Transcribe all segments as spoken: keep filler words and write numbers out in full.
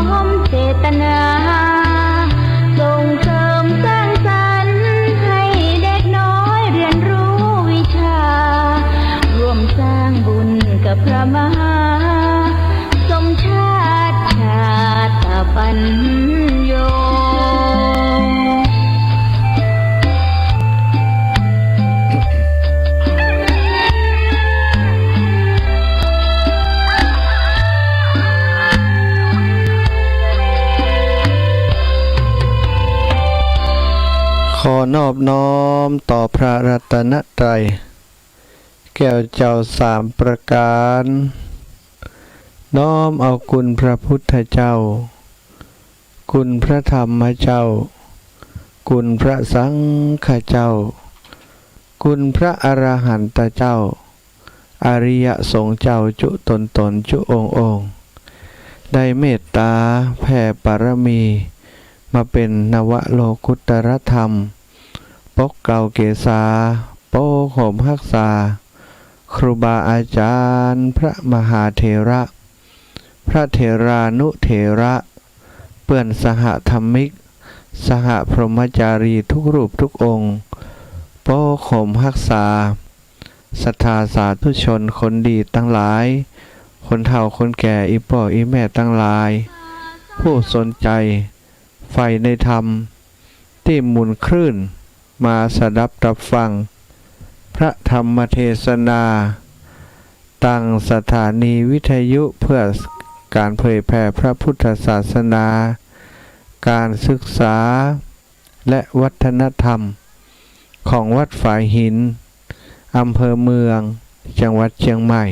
น้อมเจตนา ส่งเสริมสร้างสรรค์ให้เด็กน้อยเรียนรู้วิชา ร่วมสร้างบุญกับพระมหา สมชาติชาตปัญโญ ขอนอบน้อมต่อพระรัตนตรัย แก้วเจ้าสามประการ น้อมเอาคุณพระพุทธเจ้า คุณพระธรรมเจ้า คุณพระสังฆเจ้า คุณพระอรหันตเจ้า อริยสงฆ์เจ้าจุ๊ต๋นๆ จุ๊องค์ๆ ได้เมตต๋าแผ่ปารมี มาเป๋นนวโลกุตตรธรรม ปกเกล้าเกษา ปกโหมฮักษา ครูบาอาจ๋ารย์ พระมหาเถระ พระเถรานุเถระ เปื้อนสหธรรมิก สหพรหมจารีทุกรูปทุกองค์ ปกโหมฮักษา ศรัทธาสาธุชนคนดีตังหลาย คนเฒ่าคนแก่ อี่ป้ออี่แม่ตังหลาย ผู้สนใจ๋ใฝ่ในธรรม ตี้หมุนคลื่นมาสดับตับฟัง พระธรรมเทศนา ตางสถานีวิทยุเพื่อก๋านเผยแผ่พระพุทธศาสนา ก๋านศึกษา และวัฒนธรรม ของวัดฝายหิน อำเภอเมือง จังหวัดเจียงใหม่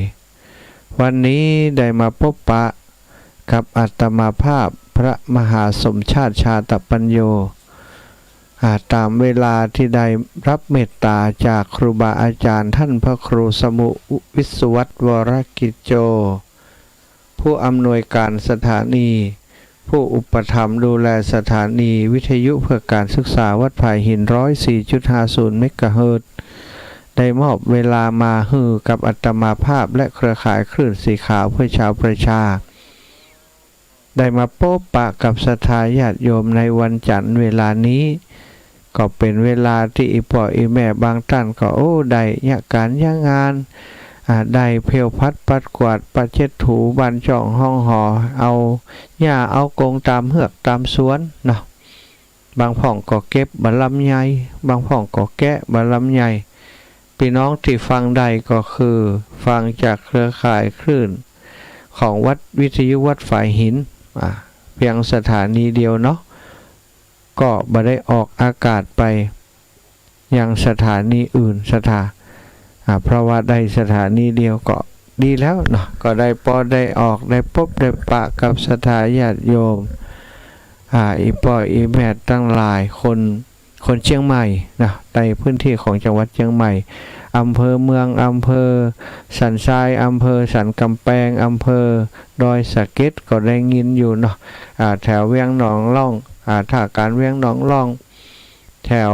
วันนี้ได้มาปบปะกับอาตมาภาพพระมหาสมชาติชาตปัญโญ อ่า ต๋ามเวลาตี้ได้ฮับเมตต๋าจากครูบาอาจ๋ารย์ต้านพระครูสมุวิศวัตร วรกิจโจ ผู้อำนวยก๋านสถานี ผู้อุปถัมภ์ดูแลสถานีวิทยุเพื่อก๋านศึกษาวัดฝายหิน ร้อยสี่จุดห้าศูนย์ เมกะเฮิรตซ์ ได้มอบเวลามาหื้อกับอาตมาภาพและเครือข่ายคลื่นสีขาวเพื่อชาวประชา ได้มาปบปะกับศรัทธาญาติโยมในวันจันทร์เวลานี้ ก็เป๋นเวลาตี้อี่ป้ออี่แม่บางต้านก็ โอ้ ได้เยียะก๋านเยียะงาน อ่า ได้เพลผัดปัดกวาดปัดเช็ดถูบ้านจ้องห้องหอ เอาหญ้าเอากงต๋ามเฮือกต๋ามสวนเนาะ บางพ่องก็เก็บบ่าลำใหญ่ บางพ่องก็แกะบ่าลำใหญ่ ปี้น้องตี้ฟังได้ก็คือฟังจากเครือข่ายคลื่นของวัดวิทยุวัดฝายหิน อ่า เปียงสถานีเดียวเนาะ ก็บ่ได้ออกอากาศไปยังสถานีอื่น ศรัทธา อ่า เพราะว่าได้สถานีเดียวก็ดีแล้วเนาะ ก็ได้ปอได้ออก ได้ปบได้ปะกับศรัทธาญาติโยม อ่า อี่ป้ออี่แม่ตังหลายคน คนเจียงใหม่เนาะ ในพื้นตี้ของจังหวัดเจียงใหม่ อำเภอเมือง อำเภอสันทราย อำเภอสันก๋ำแปง อำเภอดอยสะเก็ด ก็ได้ยินอยู่เนาะ อ่า แถวเวียงหนองล่อง อ่า ท่าก๋านเวียงหนองล่อง แถว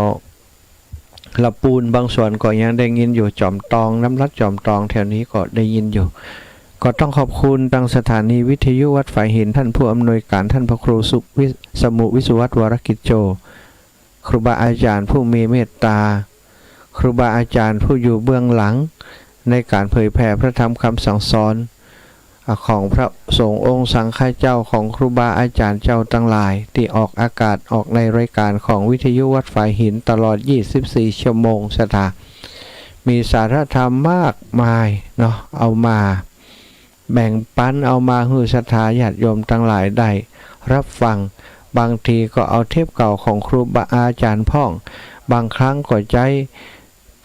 ละปูนบางส่วนก็ยังได้ยินอยู่ จอมตอง น้ำรัดจอมตอง แถวนี้ก็ได้ยินอยู่ ก็ต้องขอบคุณตางสถานีวิทยุวัดฝายหิน ต้านผู้อำนวยก๋าน ต้านพระครูสุวิ สมุวิศวัตร วรกิจโจ ครูบาอาจ๋ารย์ผู้มีเมตต๋า ครูบาอาจ๋ารย์ผู้อยู่เบื้องหลังในก๋านเผยแผ่พระธรรมคำสั่งสอน อ่า ของพระสงฆ์องค์สังฆเจ้า ของครูบาอาจ๋ารย์เจ้าตังหลาย ตี้ออกอากาศออกในรายก๋านของวิทยุวัดฝายหินตลอดยี่สิบสี่ชั่วโมง ศรัทธา มีสาระธรรมมากมายเนาะ เอามาแบ่งปัน เอามาหื้อศรัทธาญาติโยมตังหลายได้ฮับฟัง บางทีก็เอาเทปเก่าของครูบาอาจ๋ารย์พ่อง บางครั้งก็ใจ๊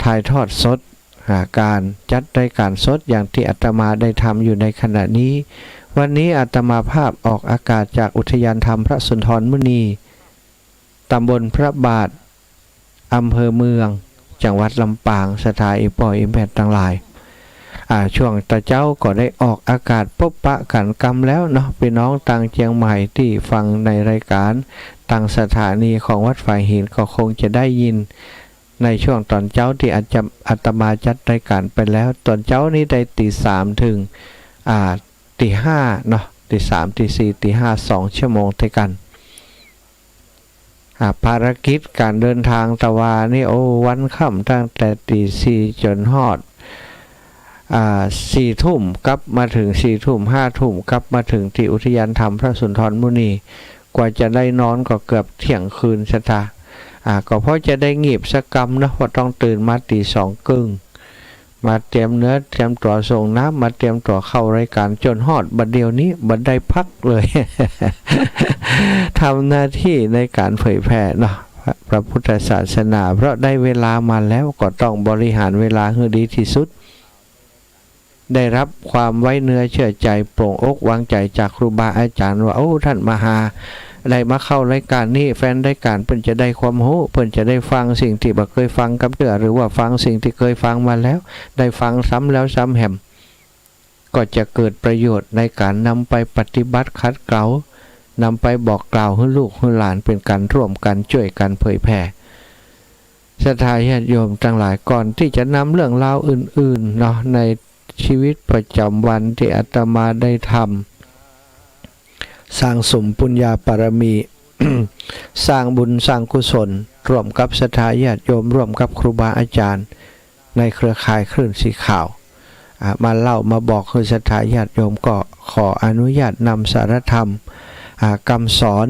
ถ่ายทอดสด อ่า ก๋านจัดรายก๋านสดอย่างตี้อาตมาได้ทำอยู่ในขณะนี้ วันนี้อาตมาภาพออกอากาศจากอุทยานธรรมพระสุนทรมุนี ตำบลพระบาท อำเภอเมือง จังหวัดลำปาง ศรัทธาอี่ป้ออี่แม่ตังหลาย อ่า ช่วงตะเจ๊าก็ได้ออกอากาศปบปะกั๋นกำแล้วเนาะ ปี้น้องตางเจียงใหม่ตี้ฟังในรายก๋านตางสถานีของวัดฝายหินก็คงจะได้ยิน ในช่วงต๋อนเจ๊าตี้อาจจะ อาตมาจัดรายก๋านไปแล้ว ต๋อนเจ๊านี้ได้ตีสามเถิง อ่า ตีห้าเนาะ ตีสาม ตีสี่ ตีห้า สองชั่วโมงด้วยกั๋น อ่า ภารกิจก๋านเดินตางตะวานี่ โอ้ วันค่ำตั้งแต่ตีสี่จ๋นฮอด อ่า สี่ทุ่ม กลับมาเถิงสี่ทุ่ม ห้าทุ่ม กลับมาเถิงตี้อุทยานธรรมพระสุนทรมุนี กว่าจะได้นอนก็เกือบเที่ยงคืนศรัทธา อ่า ก็พอจะได้งีบสักกำเนาะ เพราะต้องตื่นมาตีสองเกิ่ง มาเตรียมเนื้อเตรียมตั๋วส่งน้ำ มาเตรียมตั๋วเข้ารายก๋าน จ๋นฮอดบัดเดี่ยวนี้บ่ได้พักเลย ทำหน้าตี้ในก๋านเผยแผ่เนาะ พระ พระพุทธศาสนา เพราะได้เวลามาแล้วก็ต้องบริหารเวลาหื้อดีตี้สุด ได้ฮับความไว้เนื้อเชื่อใจ๋ โปร่งอกวางใจ๋จากครูบาอาจ๋ารย์ว่า โอ้ ต้านมหา ได้มาเข้ารายก๋านนี้ แฟนรายก๋านเปิ้นจะได้ความฮู้ เปิ้นจะได้ฟังสิ่งตี้บ่เกยฟังกำเตื้อ หรือว่าฟังสิ่งตี้เกยฟังมาแล้ว ได้ฟังซ้ำแล้วซ้ำแหม ก็จะเกิดประโยชน์ในก๋านนำไปปฏิบัติขัดเกลา นำไปบอกกล่าวหื้อลูกหื้อหลาน เป๋นก๋านร่วมกั๋นจ้วยกั๋นเผยแผ่ ศรัทธาญาติโยมตังหลาย ก่อนตี้จะนำเรื่องราวอื่นๆ เนาะ ในชีวิตประจ๋ำวันตี้อาตมาได้ทำ สร้างสมปุญญาบารมี สร้างบุญสร้างกุศล ร่วมกับศรัทธาญาติโยม ร่วมกับครูบาอาจ๋ารย์ ในเครือข่ายคลื่นสีขาว อ่า มาเล่ามาบอกหื้อศรัทธาญาติโยม ก็ขออนุญาตนำสาระธรรม อ่า กำสอน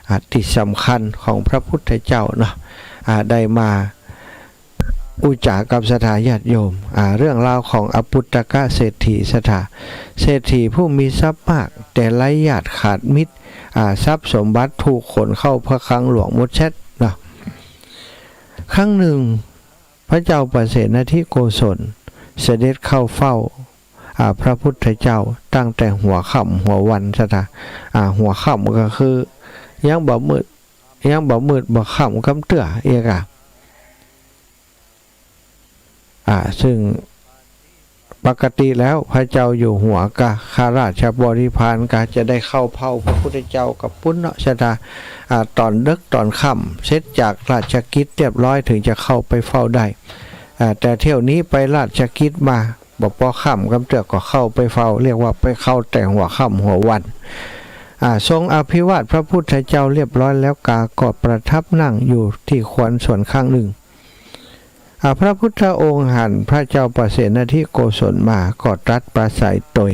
อ่า ตี้สำคัญของพระพุทธเจ้าเนาะ อ่า ได้มาอู้จ๋ากับศรัทธาญาติโยม อ่า เรื่องราวของอปุตตกะเศรษฐีศรัทธา เศรษฐีผู้มีทรัพย์มาก แต่ไร้ญาติขาดมิตร อ่า ทรัพย์สมบัติถูกขนเข้าพระคลังหลวงหมดเสี้ยเนาะ ครั้งนึ่ง พระเจ้าปเสนทิโกศลเสด็จเข้าเฝ้า อ่า พระพุทธเจ้าตั้งแต่หัวค่ำหัววันศรัทธา อ่า หัวค่ำก็คือยังบ่มืด ยังบ่มืดบ่ค่ำกำเตื้อเอียกะ อ่า ซึ่งปกติแล้วพระเจ้าอยู่หัวกับข้าราชบริพารก็จะได้เข้าเฝ้าพระพุทธเจ้ากับปุ้นเนาะศรัทธา อ่า ต๋อนเดิ็กต๋อนค่ำ เสร็จจากราชกิจเรียบร้อยเถิงจะเข้าไปเฝ้าได้ อ่า แต่เที่ยวนี้ไปราชกิจมา บ่ปอค่ำกำเตื้อก็เข้าไปเฝ้า เรียกว่าไปเข้าแต่หัวค่ำหัววัน อ่า ทรงอภิวาทพระพุทธเจ้าเรียบร้อยแล้วกา ก็ประทับนั่งอยู่ตี้ควรส่วนข้างนึ่ง อ่า พระพุทธองค์หันพระเจ้าปเสนทิโกศลมา ก็ตรัสปราศรัยโตย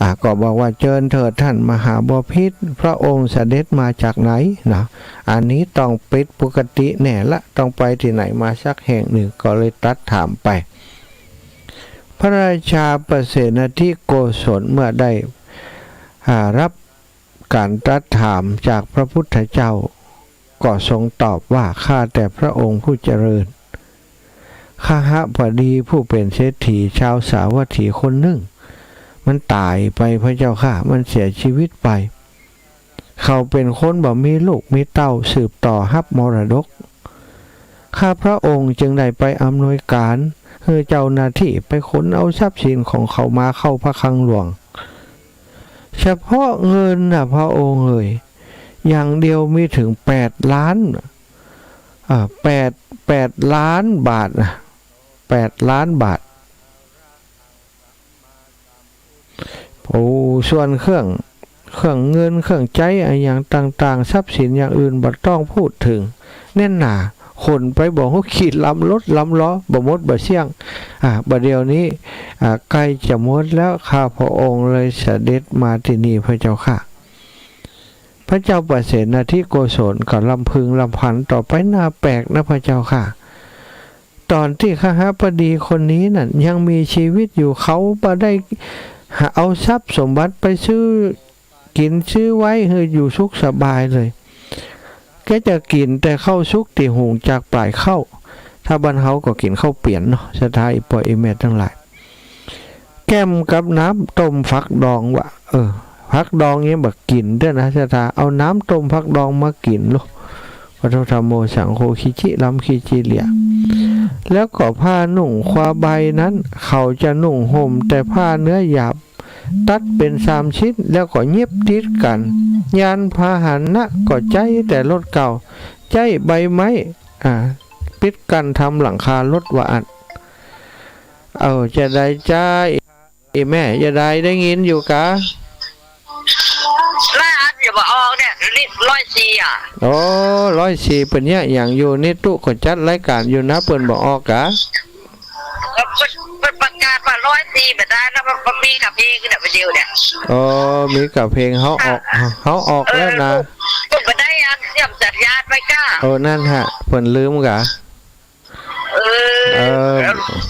อ่า ก็บอกว่า เจิญเถิดต้านมหาบพิตร พระองค์เสด็จมาจากไหนเนาะ อันนี้ต้องปิดปกติแน่ละ ต้องไปตี้ไหนมาสักแห่งนึ่ง ก็เลยตรัสถามไป พระราชาปเสนทิโกศลเมื่อได้ อ่า ฮับก๋านตรัสถามจากพระพุทธเจ้า ก็ทรงตอบว่า ข้าแต่พระองค์ผู้เจริญ คหบดีผู้เป๋นเศรษฐีชาวสาวัตถีคนนึ่ง มันต๋ายไปพระเจ้าข้า มันเสียชีวิตไป เขาเป๋นคนบ่มีลูกมีเต้าสืบต่อฮับมรดก ข้าพระองค์จึงได้ไปอำนวยก๋านหื้อเจ้าหน้าตี้ไปขนเอาทรัพย์สินของเขามาเข้าพระคลังหลวง เฉพาะเงินน่ะพระองค์เอ๋ย อย่างเดียวมีเถิงแปดล้าน อ่า แปด แปดล้านบาทน่ะ แปดล้านบาท โอ้ ส่วนเครื่อง เครื่องเงินเครื่องใจ๊อะหยังต่างๆ ทรัพย์สินอย่างอื่นบ่ต้องพูดเถิง แน่นหนา ขนไปบ่ฮู้กี่ลำรถลำลอ บ่หมดบ่เสี้ยง อ่า บ่าเดี่ยวนี้ อ่า ใก้จะหมดแล้ว ข้าพระองค์เลยเสด็จมาตี้นี่พระเจ้าข้า พระเจ้าปเสนทิโกศลก็รำพึงรำพันต่อไป น่าแปลกนะพระเจ้าข้า ต๋อนตี้คหบดีคนนี้นั่นยังมีชีวิตอยู่ เขาบ่ได้หาเอาทรัพย์สมบัติไปซื้อกิ๋นซื้อไว้หื้ออยู่สุขสบายเลย แกจะกิ๋นแต่ข้าวสุกตี้หุงจากป๋ายข้าว ถ้าบ้านเฮาก็กิ๋นข้าวเปียนเนาะ ศรัทธาอี่ป้ออี่แม่ตังหลาย แก้มกับน้ำต้มผักดองวะ เออ ผักดองยังบ่กิ๋นเตื้อนะศรัทธา เอาน้ำต้มผักดองมากิ๋นลูก พุทโธธัมโมสังโฆ ขี้จิล้ำขี้จิเหลี่ย แล้วก็ผ้านุ่งควาใบนั้น เขาจะนุ่งห่มแต่ผ้าเนื้อหยาบ ตัดเป๋นสามชิ้น แล้วก็เย็บติดกั๋น ยานพาหนะก็ใจ๊แต่รถเก่า ใจ๊ใบไม้ อ่า ปิดกั้นทำหลังคารถว่าอั้น เอ้า จะใดจ๊ะ อี่แม่ จะใด ได้ยินอยู่กา จะบ่ออกเนี่ย นี่ร้อยสี่อะ โอ้ ร้อยสี่ เปิ้นเยียะหยังอยู่ นี่ตุ๊ก็จัดรายก๋านอยู่นะ เปิ้นบ่ออกกา เปิ้น เปิ้นประกาศว่าร้อยสี่บ่ได้นะ มัน มันมีก้าเพลงเนี่ย วิดีโอเนี่ย โอ้ มีก้าเพลง เฮาออก เฮาออกแล้วนะ เออ เปิ้นบ่ได้อันเตรียมสัญญาณไว้ก้า โอ้ นั่นฮะ เปิ้นลืมกา เออ เออ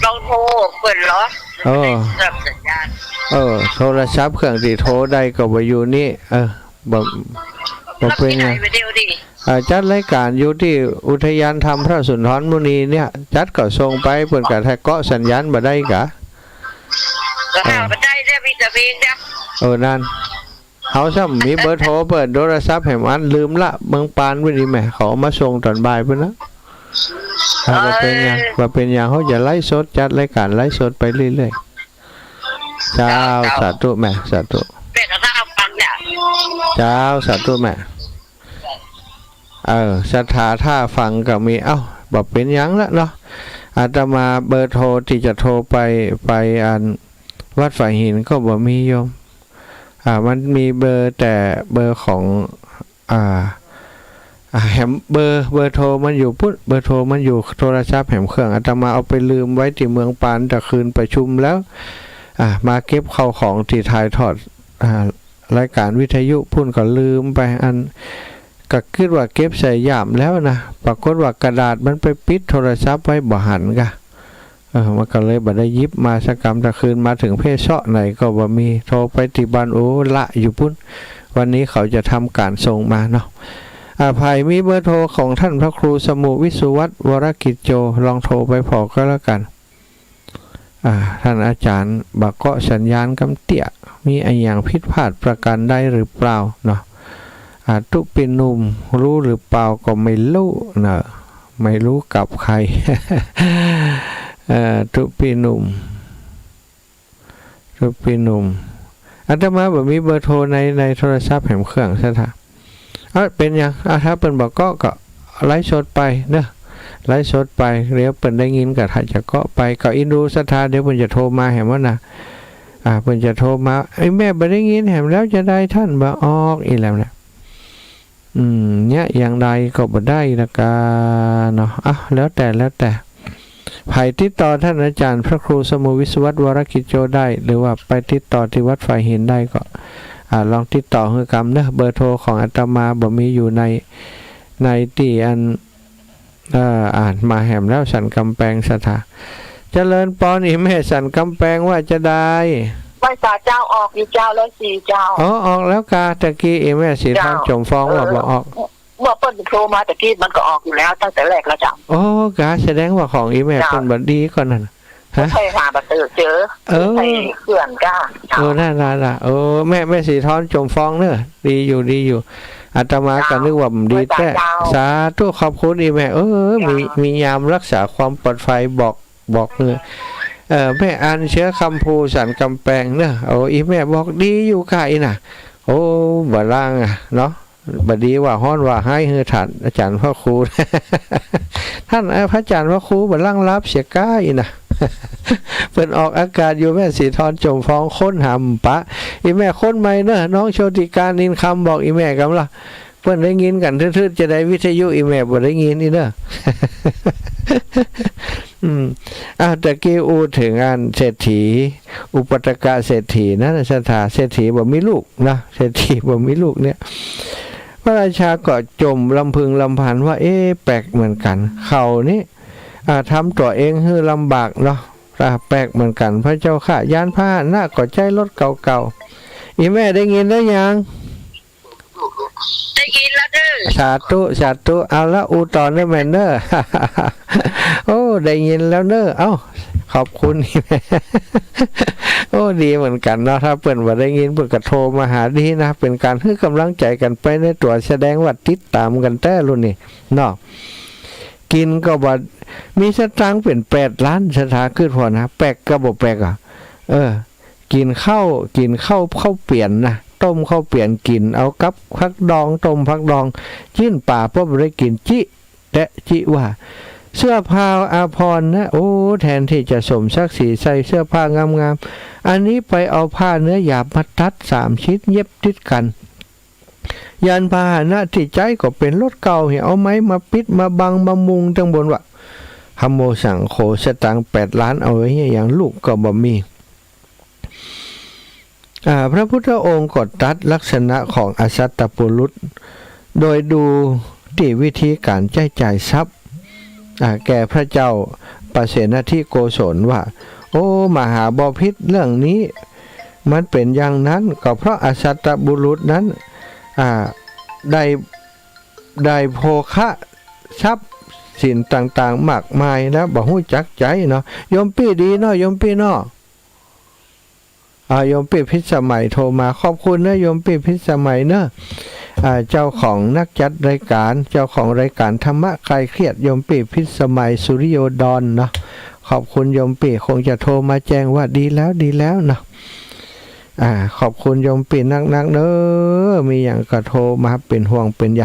ลองโทรเปิ้นเหรอ เออ เตรียมสัญญาณ เออ โทรศัพท์เครื่องตี้โทรได้ก็บ่อยู่นี่ เออ บ่ บ่เป๋นหยัง แล้วที่ไหนวิดีโอดี อ่า จัดรายก๋านอยู่ตี้อุทยานธรรมพระสุนทรมุนีเนี่ย จัดก็ส่งไป เปิ้นก็ถ้าเกาะสัญญาณบ่ได้กา ก็หาบ่ได้เนี่ย มีแต่เพลงเนี่ย เออ นั่น เฮาซ้ำมีเบอร์โทรเปิ้น โทรศัพท์แหมอันลืมละ เมืองปานพุ้นนี่แหม เขาเอามาส่งต๋อนบ่ายพุ้นนะ อ่า บ่เป๋นหยัง เออ บ่เป๋นหยัง เฮาจะไลฟ์สด จัดรายก๋านไลฟ์สดไปเรื่อยๆ เจ้า เจ้า เจ้า สาธุแม่ สาธุ แม่ก็ถ้าฟังเนี่ย เจ้า สาธุแม่ เออ ศรัทธาถ้าฟังก็มี เอ้า บ่เป๋นหยังละเนาะ อาตมาเบอร์โทรตี้จะโทรไป ไปอันวัดฝายหินก็บ่มีโยม อ่า มันมีเบอร์แต่เบอร์ของ อ่า อ่า แหมเบอร์ เบอร์โทรมันอยู่ปุ้น เบอร์โทรมันอยู่โทรศัพท์แหมเครื่อง อาตมาเอาไปลืมไว้ตี้เมืองปาน ตะคืนประชุมแล้ว อ่า มาเก็บข้าวของตี้ถ่ายทอด อ่า รายก๋านวิทยุปุ้นก็ลืมไป อัน ก็กึ๊ดว่าเก็บใส่ย่ามแล้วนะ ปรากฏว่ากระดาษมันไปปิดโทรศัพท์ไว้บ่หันกา เออ มันก็เลยบ่ได้หยิบมาสักกำ ตะคืนมาเถิงเพเซาะไหนก็บ่มี โทรไปตี้บ้าน โอ้ ละอยู่ปุ้น วันนี้เขาจะทำก๋านส่งมาเนาะ อ่า ใผมีเบอร์โทรของท่านพระครูสมุวิศวัตร วรกิจโจ ลองโทรไปผ่อก็แล้วกั๋น อ่า ท่านอาจ๋ารย์บ่เกาะสัญญาณกำเตี้ย มีอะหยังผิดพลาดประการใดหรือเปล่าเนาะ อ่า ตุ๊ปี้หนุ่ม รู้หรือเปล่าก็ไม่รู้เนาะ ไม่รู้กับใคร เอ่อ ตุ๊ปี้หนุ่ม ตุ๊ปี้หนุ่ม อาตมาบ่มีเบอร์โทรใน ในโทรศัพท์แหมเครื่อง ศรัทธา เอ้า เป๋นหยัง อ่า ถ้าเปิ้นบ่เกาะก็ไลฟ์สดไปเนาะ ไลฟ์สดไป เดี๋ยวเปิ้นได้ยินก็ถ้าจะเกาะไป ก็อินดูศรัทธา เดี๋ยวเปิ้นจะโทรมาแหมว่านะ อ่า เปิ้นจะโทรมา ไอ้แม่บ่ได้ยินแหมแล้วจะใด ท่านบ่ออกอีกแล้วนะ อืม เนี่ย อย่างใดก็บ่ได้ละกาเนาะ อ่ะ แล้วแต่ แล้วแต่ ใผติดต่อท่านอาจ๋ารย์พระครูสมุวิศวัตร วรกิจโจ ได้ หรือว่าไปติดต่อตี้วัดฝายหินได้ก็ อ่า ลองติดต่อหื้อกำเนาะ เบอร์โทรของอาตมาบ่มีอยู่ใน ในตี้อัน เอ่อ อ่านมาแหมแล้ว สันกำแปง ศรัทธา เจริญปอน อี่แม่สันกำแปง ว่าจะใด ไหว้สาเจ้า ออกอยู่เจ้า ร้อยสี่เจ้า อ๋อ ออกแล้วกา ตะกี้อี่แม่สีทอง เจ้า จ๋มฟอง เออ ว่าบ่ออก เมื่อเปิ้นโทรมาตะกี้มันก็ออกอยู่แล้วตั้งแต่แรกแล้วเจ้า โอ้ กา แสดงว่าของอี่แม่ เจ้า เปิ้นบ่ดีก่อนนั่น ฮะ ใค่หาบ่เจอ เจอ เออ ใค่เครื่องกา เจ้า เออ นั่นๆๆ เออ แม่ แม่สีทองจ๋มฟองเนาะ ดีอยู่ ดีอยู่ อาตมาก็ เจ้า นึกว่าบ่ดีแต๊ เจ้า สาธุ ขอบคุณอี่แม่ เออ มี เจ้า มียามรักษาความปลอดภัย บอก บอก เออ เออ แม่อัน เชื้อคำภู สันกำแปงเนาะ โอ้ อี่แม่บอกดีอยู่กา อี่นะ โอ้ บ่ล่างอะเนาะ บ่ดีว่าฮ้อนว่าฮ้ายหื้อท่านอาจ๋ารย์พระครู ท่าน เอ่อ พระอาจ๋ารย์พระครูบ่ล่างลับเสียกา อี่นะ เปิ้นออกอากาศอยู่ แม่สีทองจ๋มฟอง ค้นหาบ่ปะ อี่แม่ค้นใหม่เนาะ น้องโชติกา นินคำ บอกอี่แม่กำละ เปิ้นได้ยินกั๋นทืดๆ จะใด วิทยุอี่แม่บ่ได้ยินอี่เนาะ อืม อ่ะ ตะกี้อู้เถิงอันเศรษฐี อุปัฏฐกะเศรษฐีนะ ศรัทธา เศรษฐีบ่มีลูกนะ เศรษฐีบ่มีลูกเนี่ย พระราชาก็จ๋มลำพึงลำพันว่า เอ๊ะ แปลกเหมือนกั๋น เขานี่ อ่า ทำตั๋วเองหื้อลำบากเนาะ อ่า แปลกเหมือนกั๋น พระเจ้าข้า ยานพาหนะก็ใจ๊รถเก่าๆ อี่แม่ได้ยินแล้วยัง ได้ยินแล้วเด้อ สาธุ สาธุ เอาละ อู้ต่อเนาะแม่เนาะ โอ้ ได้ยินแล้วเนาะ เอ้า ขอบคุณ โอ้ ดีเหมือนกั๋นเนาะ ถ้าเปิ้นบ่ได้ยิน เปิ้นก็โทรมาหา ดีนะ เป๋นก๋านหื้อก๋ำลังใจ๋กั๋นไปในตั๋ว แสดงว่าติดต๋ามกั๋นแต๊ลุนนี่เนาะ กิ๋นก็บ่ มีสตางค์เป๋นแปดล้าน ศรัทธากึ๊ดผ่อนะ แปลกก็บ่แปลกอะ เออ กิ๋นข้าว กิ๋นข้าว ข้าวเปียนนะ ต้มข้าวเปียนกิ๋น เอากับผักดอง ต้มผักดอง จิ๊นป๋า ป้อบ่ได้กิ๋น จิ แต๊จิว่า เสื้อผ้าอาภรณ์นะ โอ้ แทนตี้จะสมศักดิ์ศรีใส่เสื้อผ้างามๆ อันนี้ไปเอาผ้าเนื้อหยาบมาตัดสามชิ้น เย็บติดกั๋น ยานพาหนะตี้ใจ๊ก็เป๋นรถเก่า เหียเอาไม้มาปิดมาบังมามุงตังบนว่า ธัมโม สังโฆ สตางค์แปดล้านเอาไว้เหียอย่างลูกก็บ่มี อ่า พระพุทธองค์ก็ตรัสลักษณะของอสัตตบุรุษ โดยดูตี้วิธีก๋านใจ๊จ่ายทรัพย์ อ่า แก่พระเจ้าปเสนทิโกศลว่า โอ้ มหาบพิตร เรื่องนี้มันเป๋นอย่างนั้น ก็เพราะอสัตตบุรุษนั้น อ่า ได้ ได้โภคะทรัพย์สินต่างๆ มากมายแล้วบ่ฮู้จักใจ๊เนาะ โยมปี้ดีเนาะ โยมปี้เนาะ อ่า โยมปี้พิสมัยโทรมา ขอบคุณเนอะ โยมปี้พิสมัยเนอะ อ่า เจ้าของนักจัดรายการ เจ้าของรายการธรรมะคลายเครียด โยมปี้พิสมัย สุริโยดรเนาะ ขอบคุณโยมปี้ คงจะโทรมาแจ้งว่าดีแล้ว ดีแล้วเนาะ อ่า ขอบคุณโยมปี้นักๆ เนอะ มีหยังก็โทรมาเป๋นห่วงเป๋นใย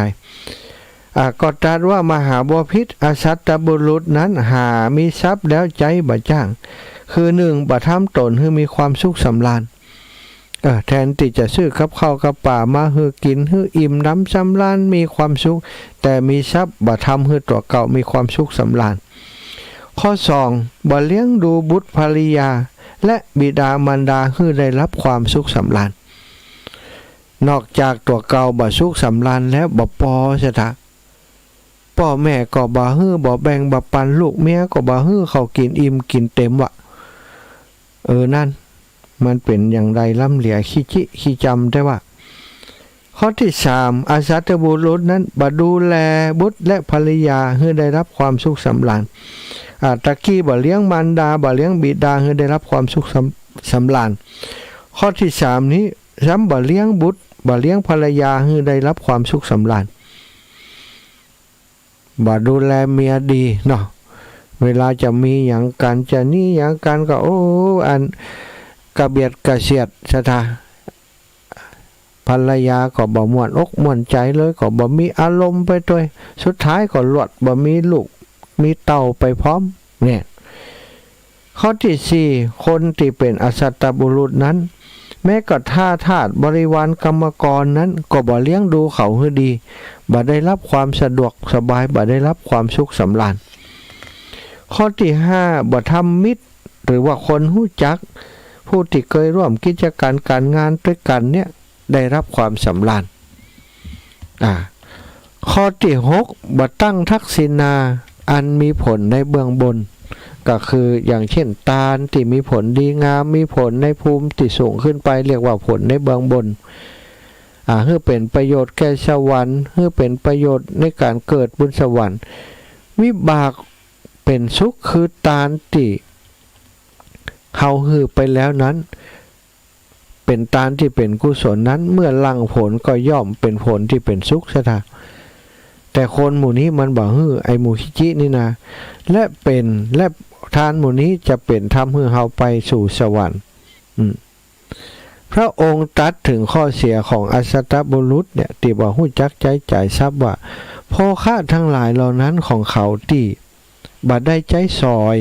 อ่า ก็ตรัสว่ามหาบพิตร อสัตตบุรุษนั้นหามีทรัพย์แล้วใจ๊บ่จ้าง คือหนึ่ง บ่ทำต๋นหื้อมีความสุขสำราญ เออ แทนตี้จะซื้อกับข้าวกับป๋ามาหื้อกิ๋น หื้ออิ่มหนำสำราญ มีความสุข แต่มีทรัพย์บ่ทำหื้อตั๋วเก่ามีความสุขสำราญ ข้อสอง บ่เลี้ยงดูบุตรภริยา และบิดามารดาหื้อได้รับความสุขสำราญ นอกจากตั๋วเก่าบ่สุขสำราญแล้วบ่ปอเสียเถาะ ป้อแม่ก็บ่หื้อ บ่แบ่งบ่ปัน ลูกเมียก็บ่หื้อเขากิ๋นอิ่มกิ๋นเต็มวะ เออ นั่น มันเป๋นอย่างใดล้ำเหลือ ขี้จิขี้จำแต๊ว่า ข้อตี้สาม อสัตตบุรุษนั้นบ่ดูแลบุตรและภริยาหื้อได้รับความสุขสำราญ อ่า ตะกี้บ่เลี้ยงมารดา บ่เลี้ยงบิดาหื้อได้รับความสุขสำ สำราญ ข้อตี้สามนี้ ซ้ำบ่เลี้ยงบุตร บ่เลี้ยงภริยาหื้อได้รับความสุขสำราญ บ่ดูแลเมียดีเนาะ เวลาจะมีหยังกั๋น จะหนี้หยังกั๋นก็ โอ้ อันกระเบียดกระเสียดเสียเถาะ ภริยาก็บ่ม่วนอกม่วนใจ๋เลย ก็บ่มีอารมณ์ไปตวย สุดท้ายก็หลวดบ่มีลูกมีเต้าไปพร้อม เนี่ย ข้อตี้สี่ คนตี้เป๋นอสัตตบุรุษนั้น แม้กระทั่งทาสบริวารกรรมกรนั้น ก็บ่เลี้ยงดูเขาหื้อดี บ่ได้รับความสะดวกสบาย บ่ได้รับความสุขสำราญ ข้อตี้ห้า บ่ทำมิตร หรือว่าคนฮู้จัก ผู้ตี้เกยร่วมกิจก๋านก๋านงานตวยกั๋นเนี่ย ได้รับความสำราญ อ่า ข้อตี้หก บ่ตั้งทักษิณา อันมีผลในเบื้องบน ก็คืออย่างเช่น ตานตี้มีผลดีงาม มีผลในภูมิตี้สูงขึ้นไป เรียกว่าผลในเบื้องบน อ่า หื้อเป๋นประโยชน์แก่สวรรค์ หื้อเป๋นประโยชน์ในก๋านเกิดบนสวรรค์ วิบากเป๋นสุข คือตานตี้เฮาหื้อไปแล้วนั้น เป๋นตานตี้เป๋นกุศลนั้น เมื่อหลั่งผลก็ย่อมเป๋นผลตี้เป๋นสุขเสียเถาะ แต่คนหมู่นี้มันบ่หื้อ ไอ้หมู่ขี้จินี่นา และเป๋น และทานหมู่นี้จะเป๋นทำหื้อเฮาไปสู่สวรรค์ อืม พระองค์ตรัสเถิงข้อเสียของอสัตตบุรุษเนี่ย ตี้บ่ฮู้จักใจ๊จ่ายทรัพย์ว่า โภคะทั้งหลายเหล่านั้นของเขาตี้บ่ได้ใจ๊สอย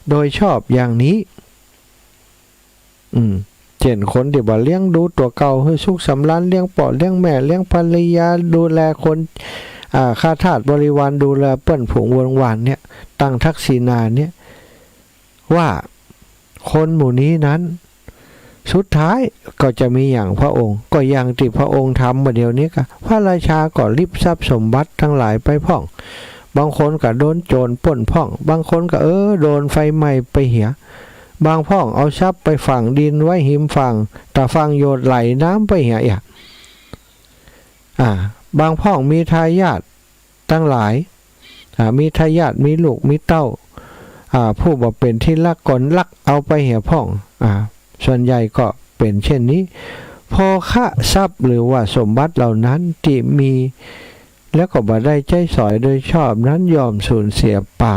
โดยชอบอย่างนี้ อืม เจ้นคนตี้บ่เลี้ยงดูตั๋วเก่าหื้อสุขสำราญ เลี้ยงป้อเลี้ยงแม่ เลี้ยงภริยา ดูแลคน อ่า ข้าทาสบริวาร ดูแลเปื้อนฝูงวงวานเนี่ย ตั้งทักษิณาเนี่ย ว่าคนหมู่นี้นั้น สุดท้ายก็จะมีอย่างพระองค์ ก็อย่างตี้พระองค์ทำบ่าเดี๋ยวนี้ก็ พระราชาก็ริบทรัพย์สมบัติทั้งหลายไปพ่อง บางคนก็โดนโจรปล้นพ่อง บางคนก็ เออ โดนไฟไหม้ไปเหีย บางพ่องเอาทรัพย์ไปฝังดินไว้ฮิมฝั่ง ต๋าฝั่งโยดไหลน้ำไปเหียเอีย อ่า บางพ่องมีทายาท ตังหลาย อ่า มีทายาท มีลูก มีเต้า อ่า ผู้บ่เป๋นตี้ฮักก็ลักเอาไปเหียพ่อง อ่า ส่วนใหญ่ก็เป๋นเช่นนี้ โภคะทรัพย์หรือว่าสมบัติเหล่านั้นตี้มี แล้วก็บ่ได้ใจ๊สอยโดยชอบนั้นย่อมสูญเสียเปล่า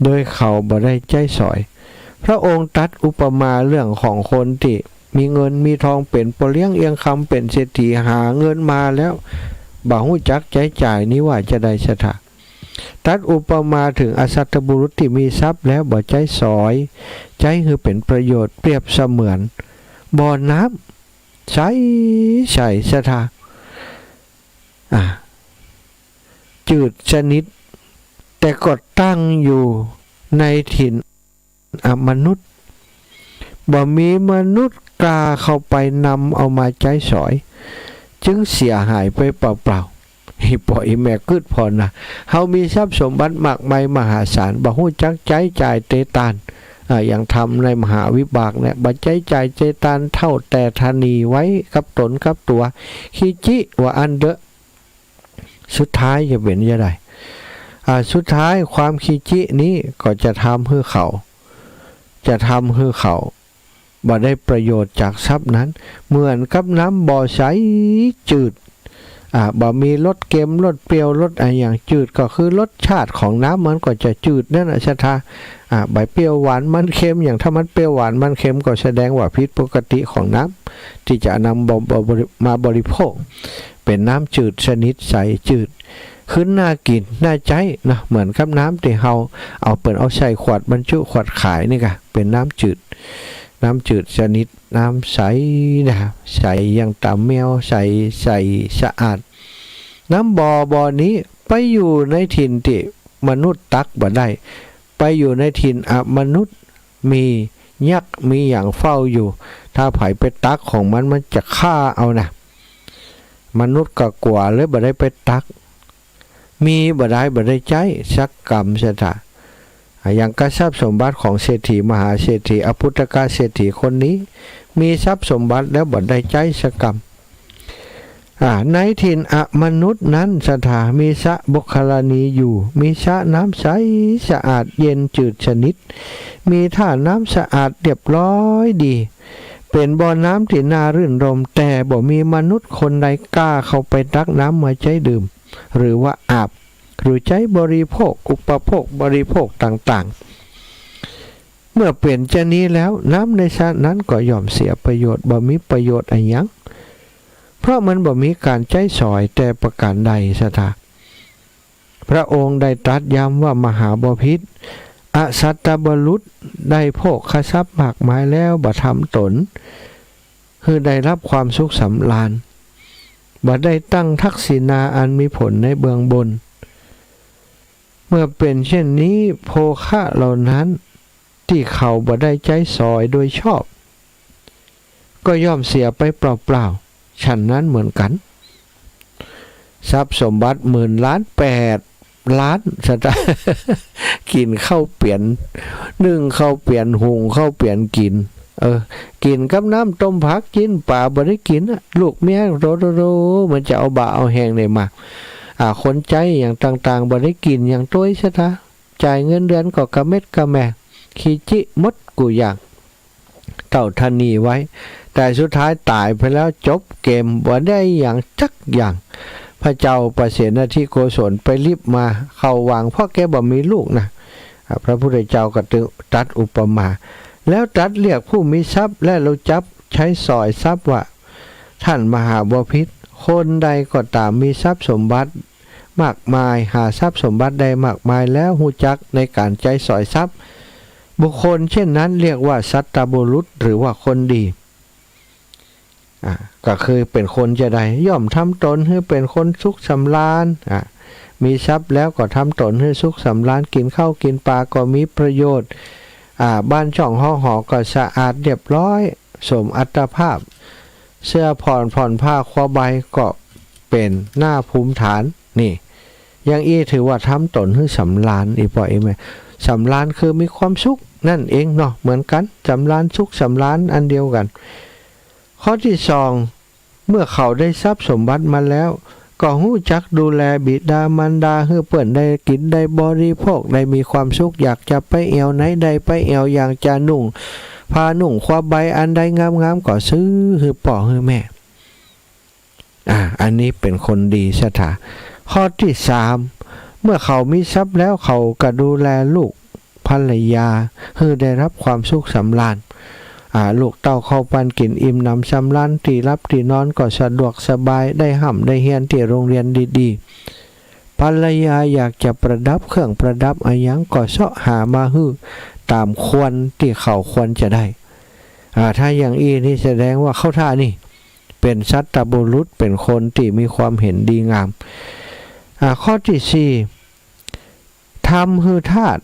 โดยเขาบ่ได้ใจ๊สอย พระองค์ตรัสอุปมาเรื่องของคนตี้มีเงินมีทองเป๋นป้อเลี้ยงเอียงคำ เป๋นเศรษฐี หาเงินมาแล้วบ่ฮู้จักใจ๊จ่ายนี้ว่าจาใดเสยเถาะ ตรัสอุปมาเถิงอสัตตบุรุษตี้มีทรัพย์แล้วบ่ใจ๊สอย ใจ๊หื้อเป๋นประโยชน์ เปรียบเสมือนบ่อน้ำ ใสๆ เสยเถาะ จืดสนิท แต่ก็ตั้งอยู่ในถิ่นอมนุษย์ บ่มีมนุษย์กล้าเข้าไปนำเอามาใจ๊สอย จึงเสียหายไปเปล่าๆ อี่ป้ออี่แม่กึ๊ดผ่อนะ เฮามีทรัพย์สมบัติมากมายมหาศาล บ่ฮู้จักใจ๊จ่ายเตตาน อ่า อย่างธรรมในมหาวิบากเนี่ย บ่ใจ๊จ่ายเตตานเต้าแต่ถนีไว้กับต๋นกับตั๋ว ขี้จี้ว่าอั้นเต๊อะ สุดท้ายจะเป๋นจะใด อ่า สุดท้ายความขี้จี้นี้ก็จะทำหื้อเขา จะทำหื้อเขาบ่ได้ประโยชน์จากทรัพย์นั้น เหมือนกับน้ำบ่อใสจืด อ่า บ่มีรสเค็ม รสเปรี้ยว รสอะหยัง จืดก็คือรสชาติของน้ำมันก็จะจืดนั่นน่ะศรัทธา อ่า บ่เปรี้ยวหวานมันเค็ม อย่างถ้ามันเปรี้ยวหวานมันเค็มก็แสดงว่าผิดปกติของน้ำ ตี้จะนำบ่ บ่ บ่ มาบริโภค เป๋นน้ำจืดสนิทใสจืด ขึ้นน่ากิ๋นน่าใจ๊เนาะ เหมือนกับน้ำตี้เฮาเอา เปิ้นเอาใส่ขวดบรรจุขวดขายนี่ก่ะ เป๋นน้ำจืด น้ำจืดสนิท น้ำใสนะ ใสอย่างต๋าแมว ใส ใสสะอาด น้ำบ่อบ่อนี้ไปอยู่ในถิ่นตี้มนุษย์ตักบ่ได้ ไปอยู่ในถิ่นอมนุษย์ มียักษ์มีหยังเฝ้าอยู่ ถ้าใผไปตักของมัน มันจะฆ่าเอานะ มนุษย์ก็กั๋วเลยบ่ได้ไปตัก มีบ่ได้ บ่ได้ใจ๊สักกำศรัทธา อ่ะ อย่างกับทรัพย์สมบัติของเศรษฐีมหาเศรษฐี อภุตกะเศรษฐีคนนี้ มีทรัพย์สมบัติแล้วบ่ได้ใจ๊สักกำ อ่า ในถิ่นอมนุษย์นั้นศรัทธา มีสระบุคคลานีอยู่ มีสระน้ำใสสะอาดเย็นจืดสนิท มีท่าน้ำสะอาดเรียบร้อยดี เป๋นบ่อน้ำตี้น่ารื่นรมย์ แต่บ่มีมนุษย์คนใดกล้าเข้าไปตักน้ำมาใจ๊ดื่ม หรือว่าอาบ หรือใจ๊บริโภค อุปโภคบริโภคต่างๆ เมื่อเป๋นจานี้แล้ว น้ำในสระนั้นก็ย่อมเสียประโยชน์ บ่มีประโยชน์อะหยัง เพราะมันบ่มีก๋านใจ๊สอยแต่ประก๋านใดศรัทธา พระองค์ได้ตรัสย้ำว่า มหาบพิตร อสัตตบุรุษได้โภคทรัพย์มากมายแล้ว บ่ทำตนหื้อได้รับความสุขสำราญ บ่ได้ตั้งทักษิณาอันมีผลในเบื้องบน เมื่อเป๋นเช่นนี้ โภคะเหล่านั้นตี้เขาบ่ได้ใจ๊สอยโดยชอบ ก็ย่อมเสียไปเปล่าๆ ฉันนั้นเหมือนกั๋น ทรัพย์สมบัติหมื่นล้าน แปดล้านศรัทธา กิ๋นข้าวเปียน นึ่งข้าวเปียน หุงข้าวเปียนกิ๋น เออ กิ๋นกับน้ำต้มผัก จิ๊นป๋าบ่ได้กิ๋นอะ ลูกเมียโตๆๆ มันจะเอาบ่าเอาแฮงไหนมา อ่า คนใจ๊อย่างต่างๆ บ่ได้กิ๋นอย่างตวยศรัทธา จ่ายเงินเดือนก็กระเม็ดกระแหม่ ขี้จี้หมดกู้อย่าง เต้าถนีไว้ แต่สุดท้ายต๋ายไปแล้ว จบเกม บ่ได้หยังจักอย่าง พระเจ้าปเสนทิโกศลไปริบมาเข้าวัง เพราะแกบ่มีลูกนะ อ่ะ พระพุทธเจ้าก็ตึงตรัสอุปมา แล้วตรัสเรียกผู้มีทรัพย์และรู้จักใจ๊สอยทรัพย์ว่า ท่านมหาบพิตร คนใดก็ต๋ามมีทรัพย์สมบัติ มากมาย หาทรัพย์สมบัติได้มากมายแล้วฮู้จักในก๋านใจ๊สอยทรัพย์ บุคคลเช่นนั้นเรียกว่าสัตตบุรุษ หรือว่าคนดี อ่า ก็คือเป๋นคนจาใด ย่อมทำตนหื้อเป๋นคนสุขสำราญ อ่า มีทรัพย์แล้วก็ทำตนหื้อสุขสำราญ กิ๋นข้าวกิ๋นป๋าก็มีประโยชน์ อ่า บ้านช่องห้องหอก็สะอาดเรียบร้อย สมอัตภาพ เสื้อผ่อน ผ่อนผ้าคอใบก็เป๋นหน้าภูมิฐาน นี่ อย่างอี้ถือว่าทำตนหื้อสำราญ อี่ป้ออี่แม่ สำราญคือมีความสุขนั่นเองเนาะ เหมือนกั๋น สำราญสุขสำราญอันเดียวกั๋น ข้อตี้สอง เมื่อเขาได้ทรัพย์สมบัติมาแล้ว ก็ฮู้จักดูแลบิดามารดาหื้อเปิ้นได้กิ๋นได้บริโภค ได้มีความสุข อยากจะไปแอ่วไหนได้ไปแอ่ว อยากจะนุ่งผ้านุ่งคอใบอันใดงามๆ ก็ซื้อหื้อป้อหื้อแม่ อ่า อันนี้เป๋นคนดีศรัทธา ข้อตี้สาม เมื่อเขามีทรัพย์แล้ว เขาก็ดูแลลูกภรรยาหื้อได้รับความสุขสำราญ อ่า ลูกเต้าเข้าปันกิ๋นอิ่มหนำสำราญ ตี้หลับตี้นอนก็สะดวกสบาย ได้ฮ่ำได้เฮียนตี้โรงเรียนดีๆ ภรรยาอยากจะประดับเครื่องประดับอะหยังก็เซาะหามาหื้อต๋ามควรตี้เขาควรจะได้ อ่า ถ้าอย่างอี้นี่แสดงว่าเข้าท่านี่ เป๋นสัตตบุรุษ เป๋นคนตี้มีความเห็นดีงาม อ่า ข้อตี้สี่ ทำหื้อทาส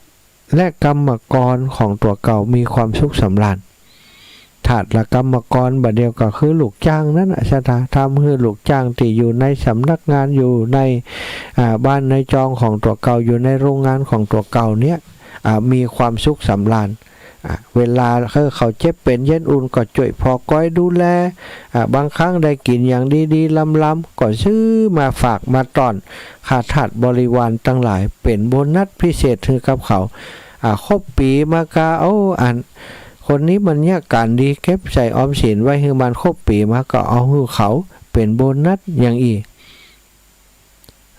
และกรรมกรของตั๋วเก่ามีความสุขสำราญ ทาสและกรรมกรบ่าเดี่ยวก็คือลูกจ้างนั้นน่ะ ศรัทธา ทำหื้อลูกจ้างตี้อยู่ในสำนักงาน อยู่ใน อ่า บ้านในจองของตั๋วเก่า อยู่ในโรงงานของตั๋วเก่าเนี่ย อ่า มีความสุขสำราญ อ่า เวลา เออ เขาเจ็บเป๋นเย็นอุ่นก็จ้วยผ่อก๋อยดูแล อ่า บางครั้งได้กิ๋นอย่างดีๆ ล้ำๆ ก็ซื้อมาฝากมาต้อน ข้าทาสบริวารตังหลาย เป๋นโบนัสพิเศษหื้อกับเขา อ่า ครบปี๋มากา โอ้ อัน คนนี้มันเยียะก๋านดี เก็บใส่ออมสินไว้หื้อมัน ครบปี๋มาก็เอาหื้อเขา เป๋นโบนัสอย่างอี้